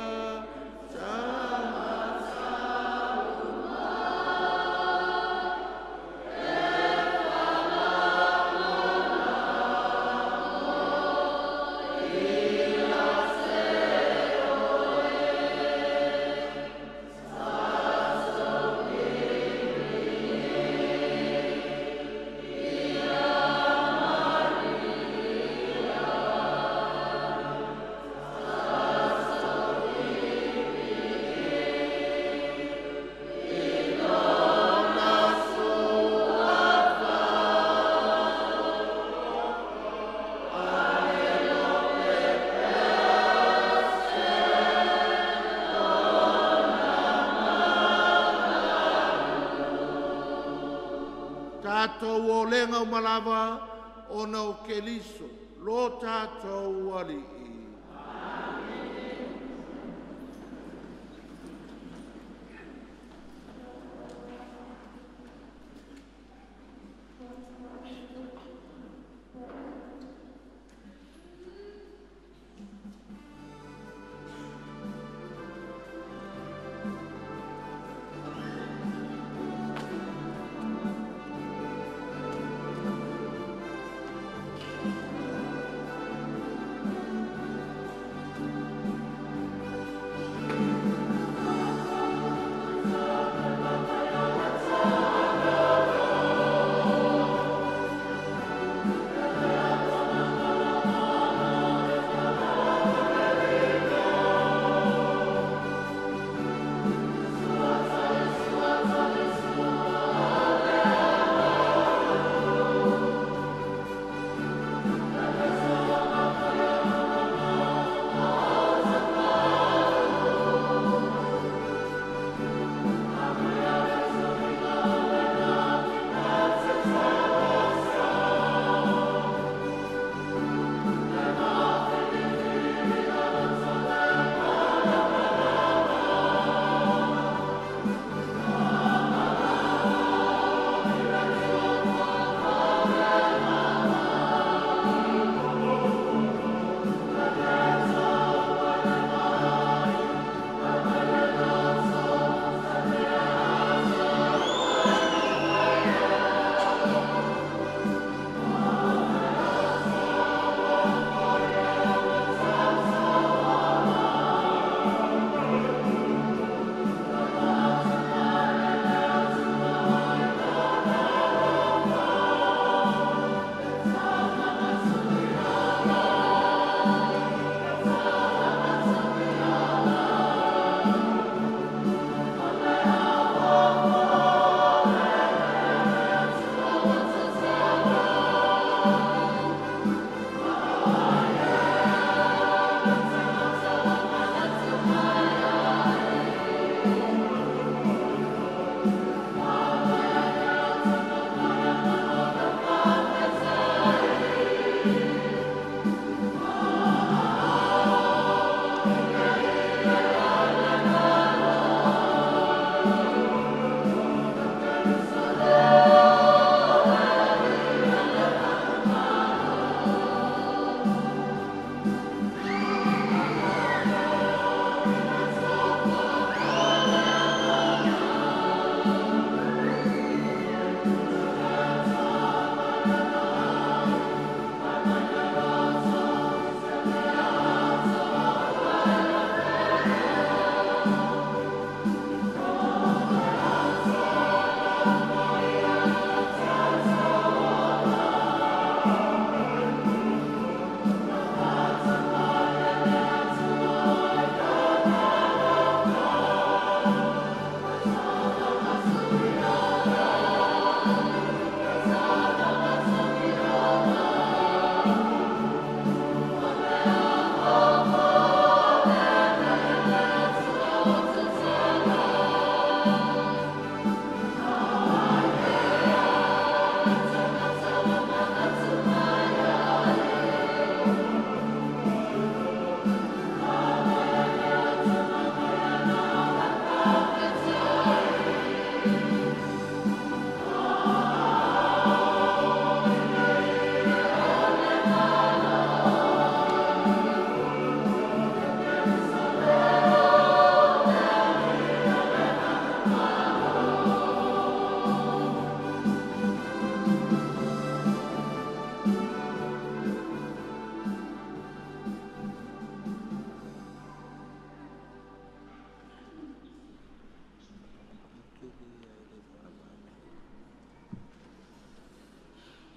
tātou o lenga umalava o na o Keliso, lo tātou alii.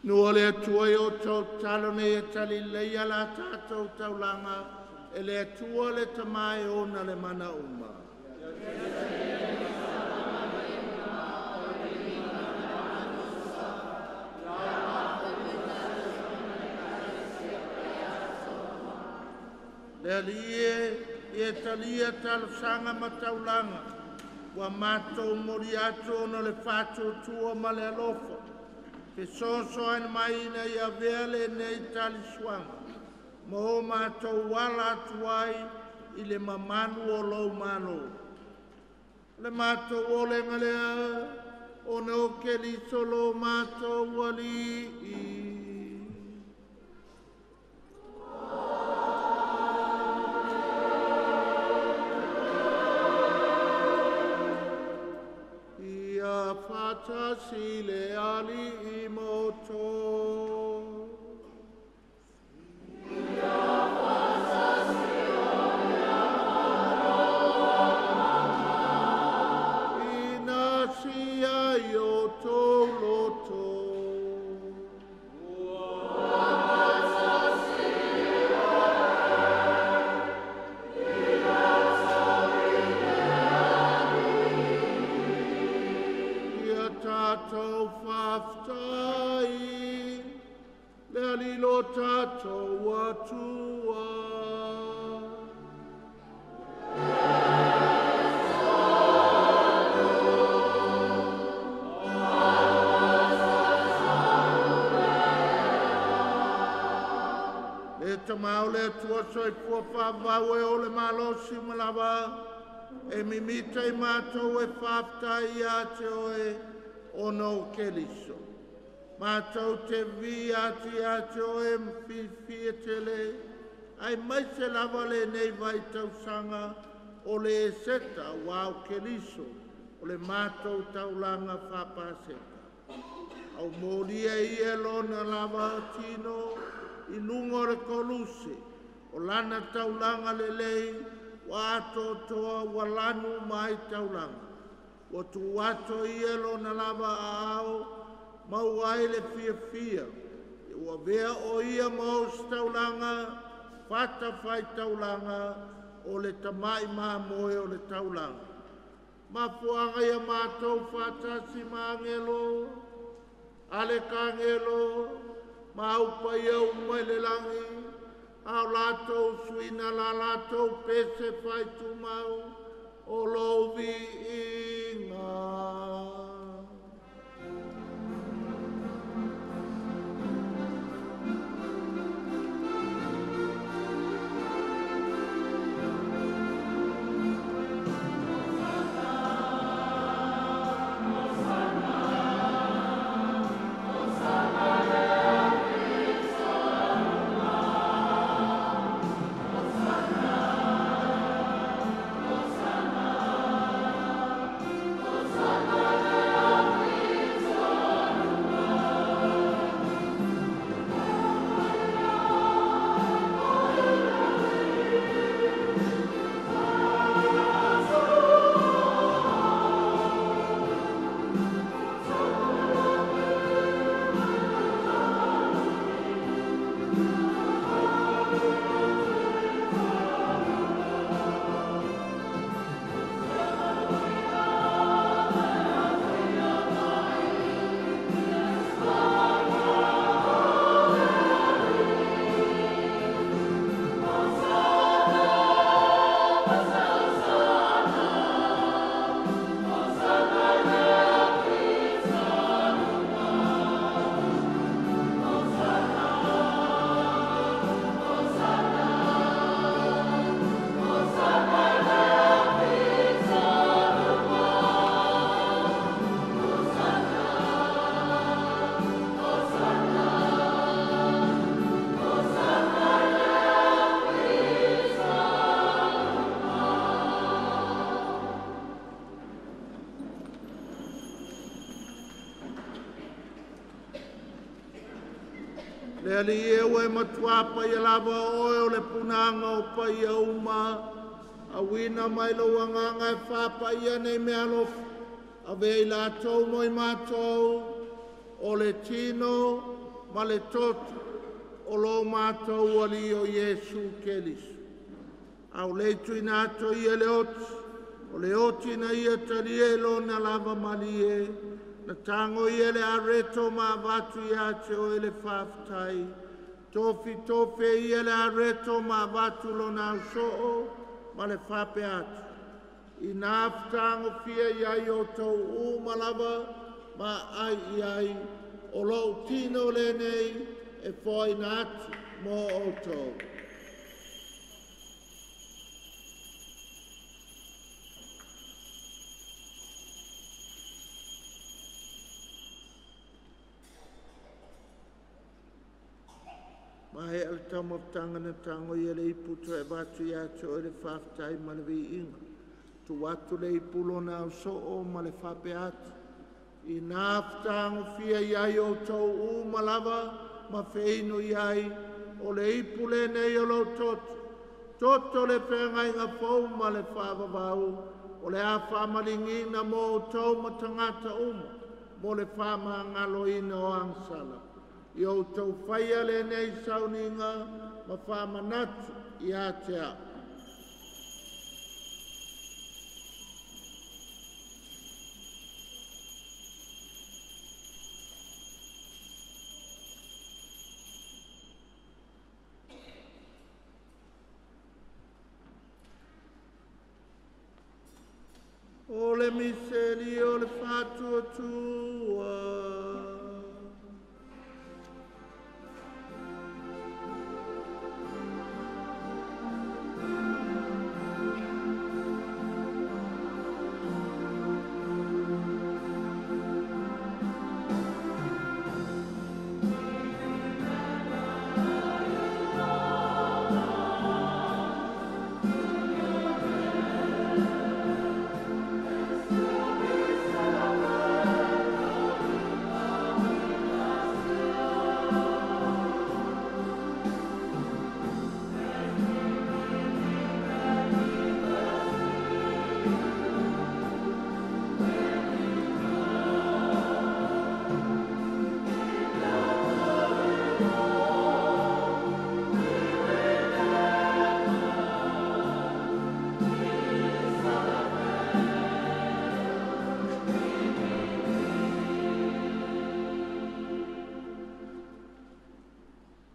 Nua le atua i o tau talo nei e tali leia la tātou taulanga e le atua le tamae ona le mana uma. Le alie e talia talosanga ma taulanga ua mātou mori atu ona le whātua tua ma le alofa. Fesoasoani mai ina ia avea lenei talisuaga ma o matou ala atu ai i le mamalu o lou Malo. O le matou olega lea, ona o Keriso lo matou Alii. Ia faatasi le Alii ma outou. Ina sia i outou loto. Ia tatou faafetai le Alii lo tatou Atua. Le Tama o le Atua soifua faavavau e o le malosi uma lava, e mimita i matou e faafetai ia te oe ona o Keriso. Matou te viia atu ia te oe ma fiafia tele, ai mai se lava lenei vaitausaga o le Eseta aua o Keriso o le matou taulaga faapaseta. Au molia ia lona lava tino i luga o le koluse, o lana taulaga lelei, ua atoatoa ua lanu mai taulaga. Ua tuu ato ia lona lava aao, maua ai le fiafia. Ua avea o ia ma ositaulaga, fata faitaulaga, o le tamai mamoe o le taulaga. Mafuaaga ia matou faatasi ma agelo, ale kagelo, ma aupaia uma i le lagi, a o latou suina la latou pese faitumau, o lou viiga. Le Alii e ua e matua paia lava oe o le punaga o paia uma, auina mai lou agaga e faapaia nei mea alofa, avea i latou mo i matou, o le tino ma le toto, o lo matou Alii o Iesu Keriso. Au le tuina ato ia le oti, o le oti na ia talia i lona lava malie, na tango ia le areto ma avatu ia te oe le faafetai. Tofi tofe ia le areto ma avatu lona ausoo ma le faapea atu. Ina fetagofia ia i outou uma lava ma ai i ai, o lou tino lenei e foaina atu mo outou. Mahe al taumafataga na tago ia le ipu toe avatu ia te oe le faafetai ma le viiga. Tu atu le ipu lona ausoo ma le faapea atu. I nā fetagofia iai outou uma lava ma feinu iai o le ipu lenei o lou toto. Toto le feagaiga fou ma le faavavau o le a faamaligiina mo outou ma tagata uma mo le faamagaloina o agasala. I outou faia lenei sauniga ma faamanatu ia te au. O le miseli o le faatuatua.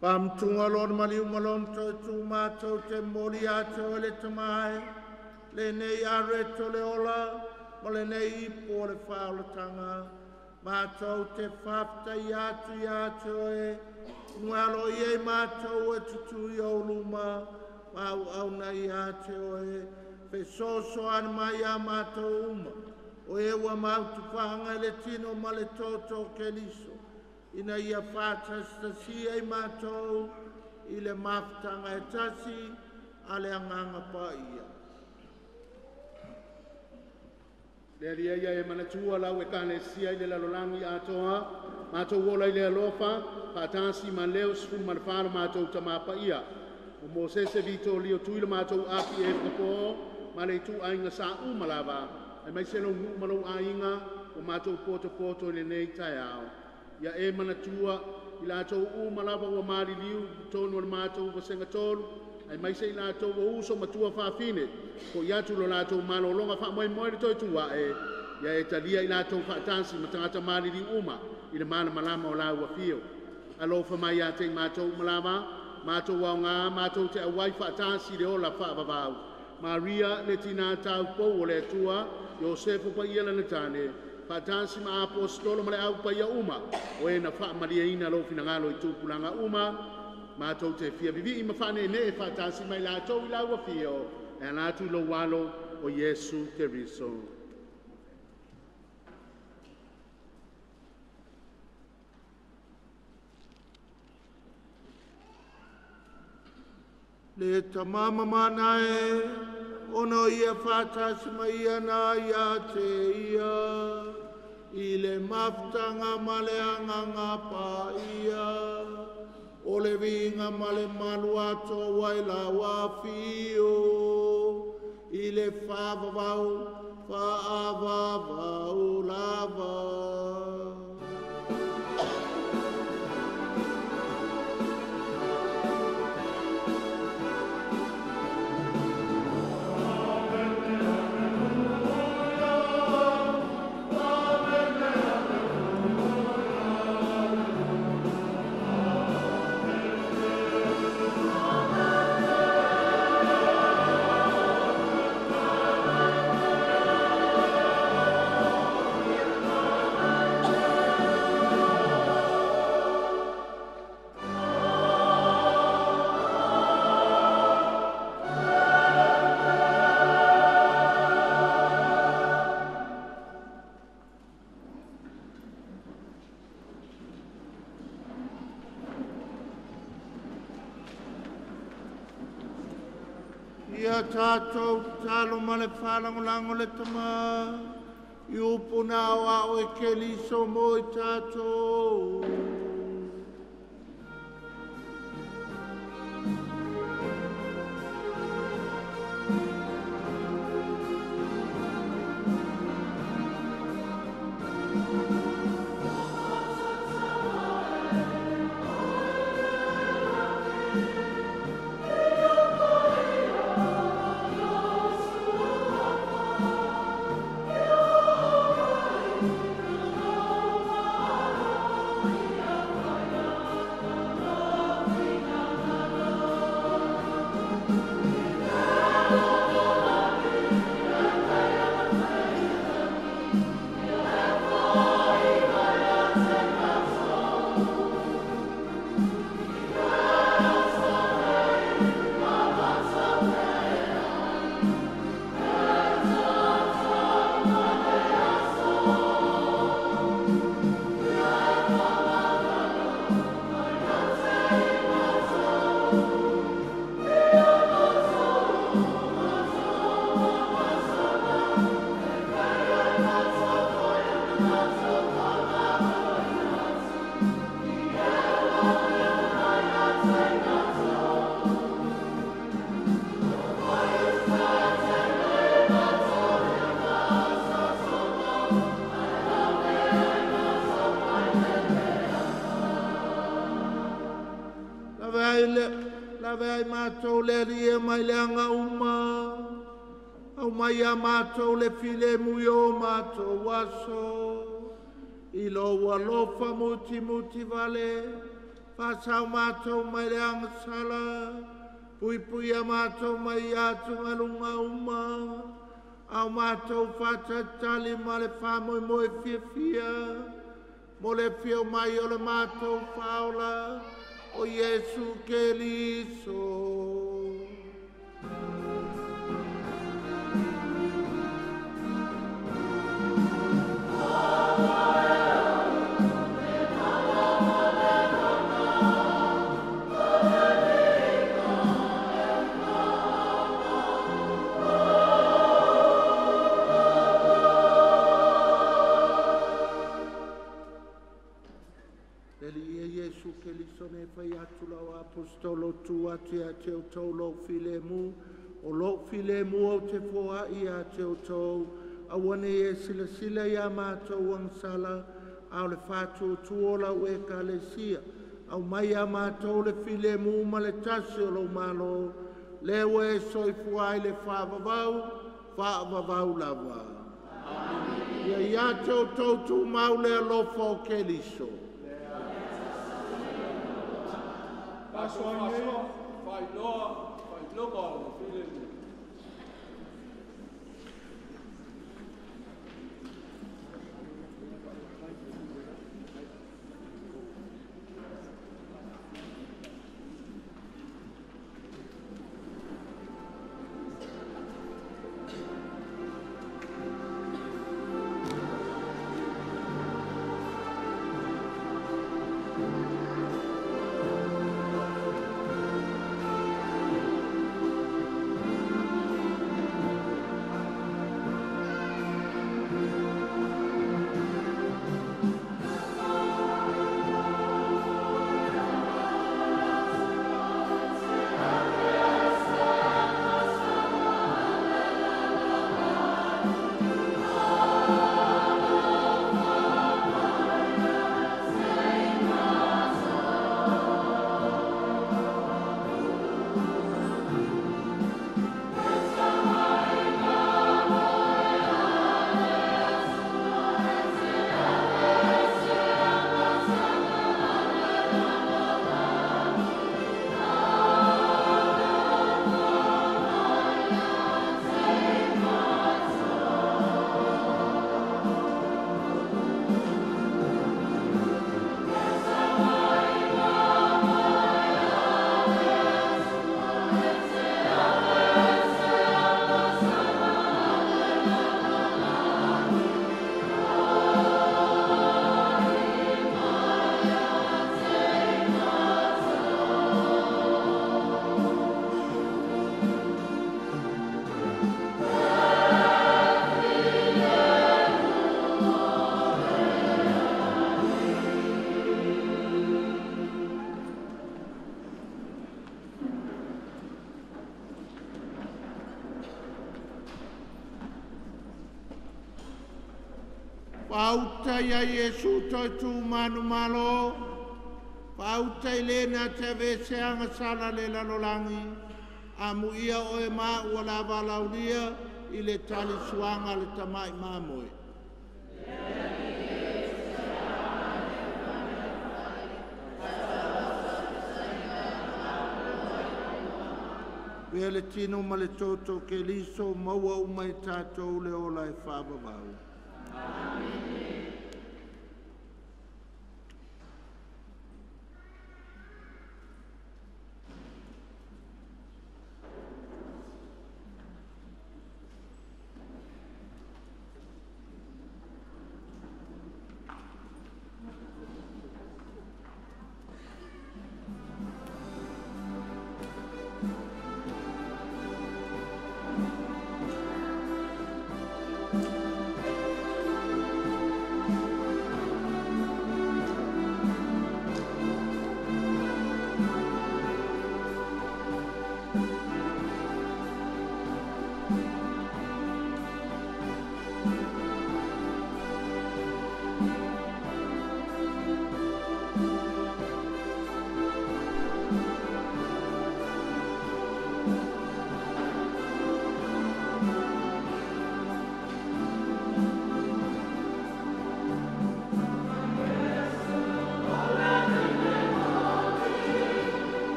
Pamtunga lona maliu malon toe tu mātou te moli atu o le tamae, le nei areto le ola, ma le nei ipu o le whaolatanga. Mātou te whaftai atu i atu e, ngalo i e mātou e tutu i o luma, mau au nei atu e, fesoso an mai a mātou uma, o e ua mautu whanga le tino ma le toto ke liso. Ina ia whātastasi ai mātou i le mafutanga e tasi a le anganga pa ia. Le alia ia e manatua lau e kalesia i le lalolangi atoa, mātou ola i le alofa, whaatasi ma leo sefulu ma le whalo mātou tamapa ia. O Mosese Vito lio tui le mātou api e whakapō, ma le itu ainga sa umalava, ai mai se lo ngu malo ainga, o mātou poto poto i le nei taiao. Ia e manatua i lātou umalava ua maliliu tonu o le mātou vasenga tolu, ai mai se i lātou ua uso matua whaafine, ko i atu lo lātou malolonga whaamoemoe le toi tua e, ia e talia i lātou whaatasi ma tangata maliliu uma i le mana malama o la ua fio. Alofa mai a te mātou umalava, mātou au ngā, mātou te awai whaatasi le ola whaavavau. Maria le tina tau pou o le atua, Iosefo pa ia lana tane, whaatasi ma apostolo ma le au pa ia uma, o e na whaamalia ina lo finangalo i tupulanga uma, mātou te fia vivi i mawhane ne e whaatasi mai lātou i lau fio, e alatu lo walo o Yesu Keriso. Le tamama manae, ono ia whaatasi mai ana ia te ia, i le mafutanga ma le anganga pa ia, o le vinga ma le malu ato wai la wafio, i le whaavavau, whaavavau lava. tātou talo ma le whalangolango le tama. I upuna o ao e keliso mo i tātou. Mātou le rie mai le anga uma, au mai a mātou le file mui o mātou aso, i lo alofa muti muti vale, whasau mātou mai le anga sala, pui pui a mātou mai atu ngalunga uma, au mātou whatatali ma le whamoi moe fia fia, mo le fia mai o le mātou whaola, o Iesu Keliso. Apostolo tu atu ia te o tau lou filemu, o lou filemu au te foa ia te o tau, awane e sila sila ia mātou angsala, au le whātu tuola o e kalesia, au mai a mātou le filemu ma le tasi o lou malo, lewa e soifua ai le whaavavau, whaavavau lava. Ia ia te o tau tu mau le alofa o Keliso. Fasoa, failoa, failoga o le filemu. Thank Fauta ia Iesu toi tu manu malo. Fauta i le na te aveseaga sala le lalolagi. Amu ia oe ma ua lava laulia i le talisuaga le tama'i mamoe. Vea le tino ma le toto ke liso maua uma i tātou le ola e whaavavau. Amen.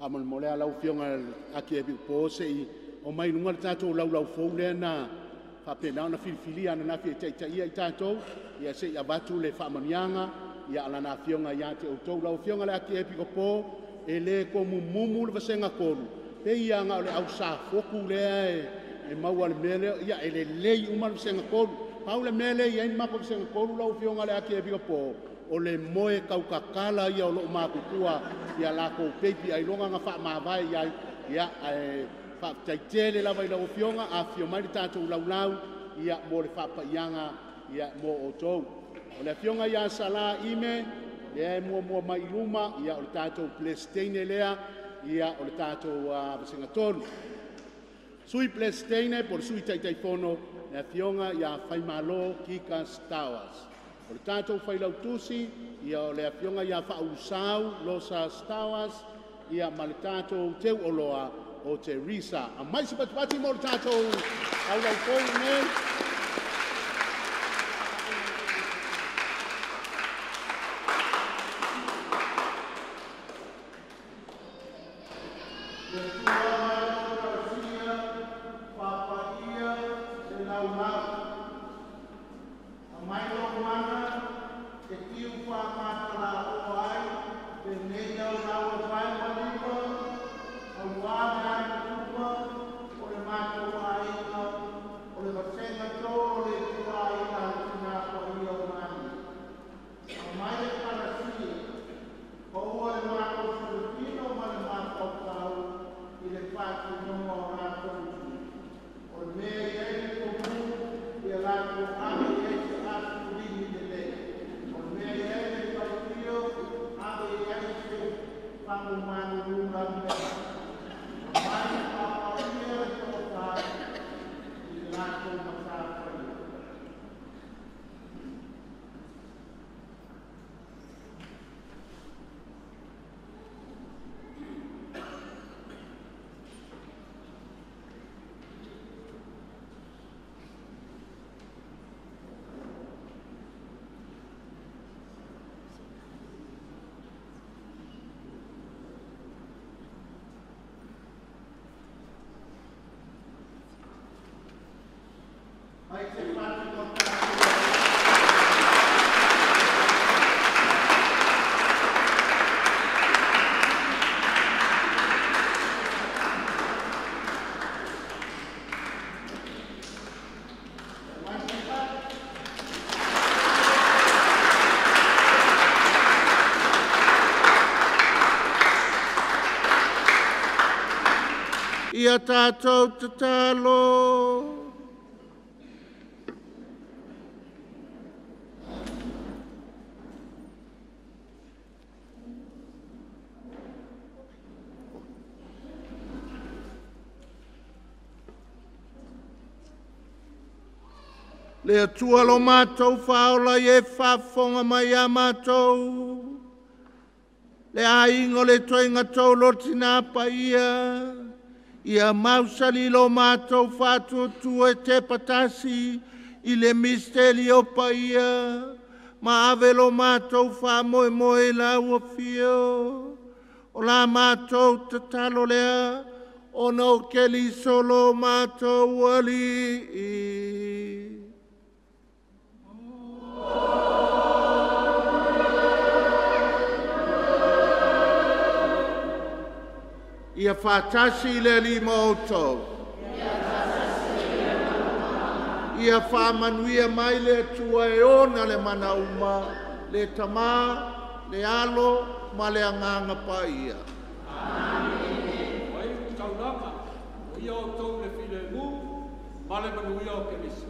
Faamolemole lava lau Afioga Akiepikopo se i omai i luga le tatou laulaufou lea na faapena ona filifilia ananafi e taitaia i tatou, ia se i avatu le faamanuiaga ia a lana Afioga ia te outou. Lau Afioga i le Akiepikopo, e le tomumumu le vasega 3, pei lava na o le au safotu lea e maua i le mea lea, ia e lelei uma le vasega 3. Pau le mea lea e i ai le matou vasega 3 lau Afioga i le Akiepikopo, o le moe tautatala ia o loo matutua ia latou peipi ailoga na faamavae i ai, ia ae faafetai lava i lau Afioga, afifio mai le tatou laulau ia mo le faapaiaga ia mo outou. O le Afioga ia Sala Ime, lea e muamua mai i luma, ia o le tatou Peresitene lea, ia o le tatou vasega 3. Sui Peresitene po o le Sui Taitaifono, le Afioga ia Faimalo Kika Stowers. O le tatou failautusi, ia o le Afioga ia Faausau Losa Stowers, ia ma le tatou teuoloa o Teresa. Aumai se patupati mo le tatou laulaufou lenei. Le Atua mai le Ekalesia, faapaia le laulau. Aumai lou mana e tiu faamatalaoa ai lenei laulau e vae ma lima, auā le agatuma o le matou aiga, o le vasega tolu o le ituaiga a le Tina Paia o Mani. Aumai le Ekalesia, paua le malosi o le tino ma le mafaufau i le faatinoga o latou tiute. O le mea e i ai le tomu, ia latou ave i ai se asofulimi lelei. O le mea e i ai le faitio, ave i ai se fagumalulu lamea. Aumai faapaia le toafa i le latou matafaioi. Mai se fatu mo tatou. Mai se fatu. Ia tatou tatalo. Le Atua lo matou faaola i e faafofoga mai ia matou. Le aiga o le toega taulo tina paia, ia mausali lo matou faatuatua e te patasi i le misteli o paia, ma ave lo matou faamoemoe i lau afio. O la matou tatalo lea, ona o Keriso lo matou Alii. Ia faatasi le Alii ma outou. Ia faamanuia mai le Atua e ona le mana uma, le Tama, le Alo ma le Agaga Paia. Amene. Ua iu taulaga, o ia outou le filemu, ma le manuia o Keriso.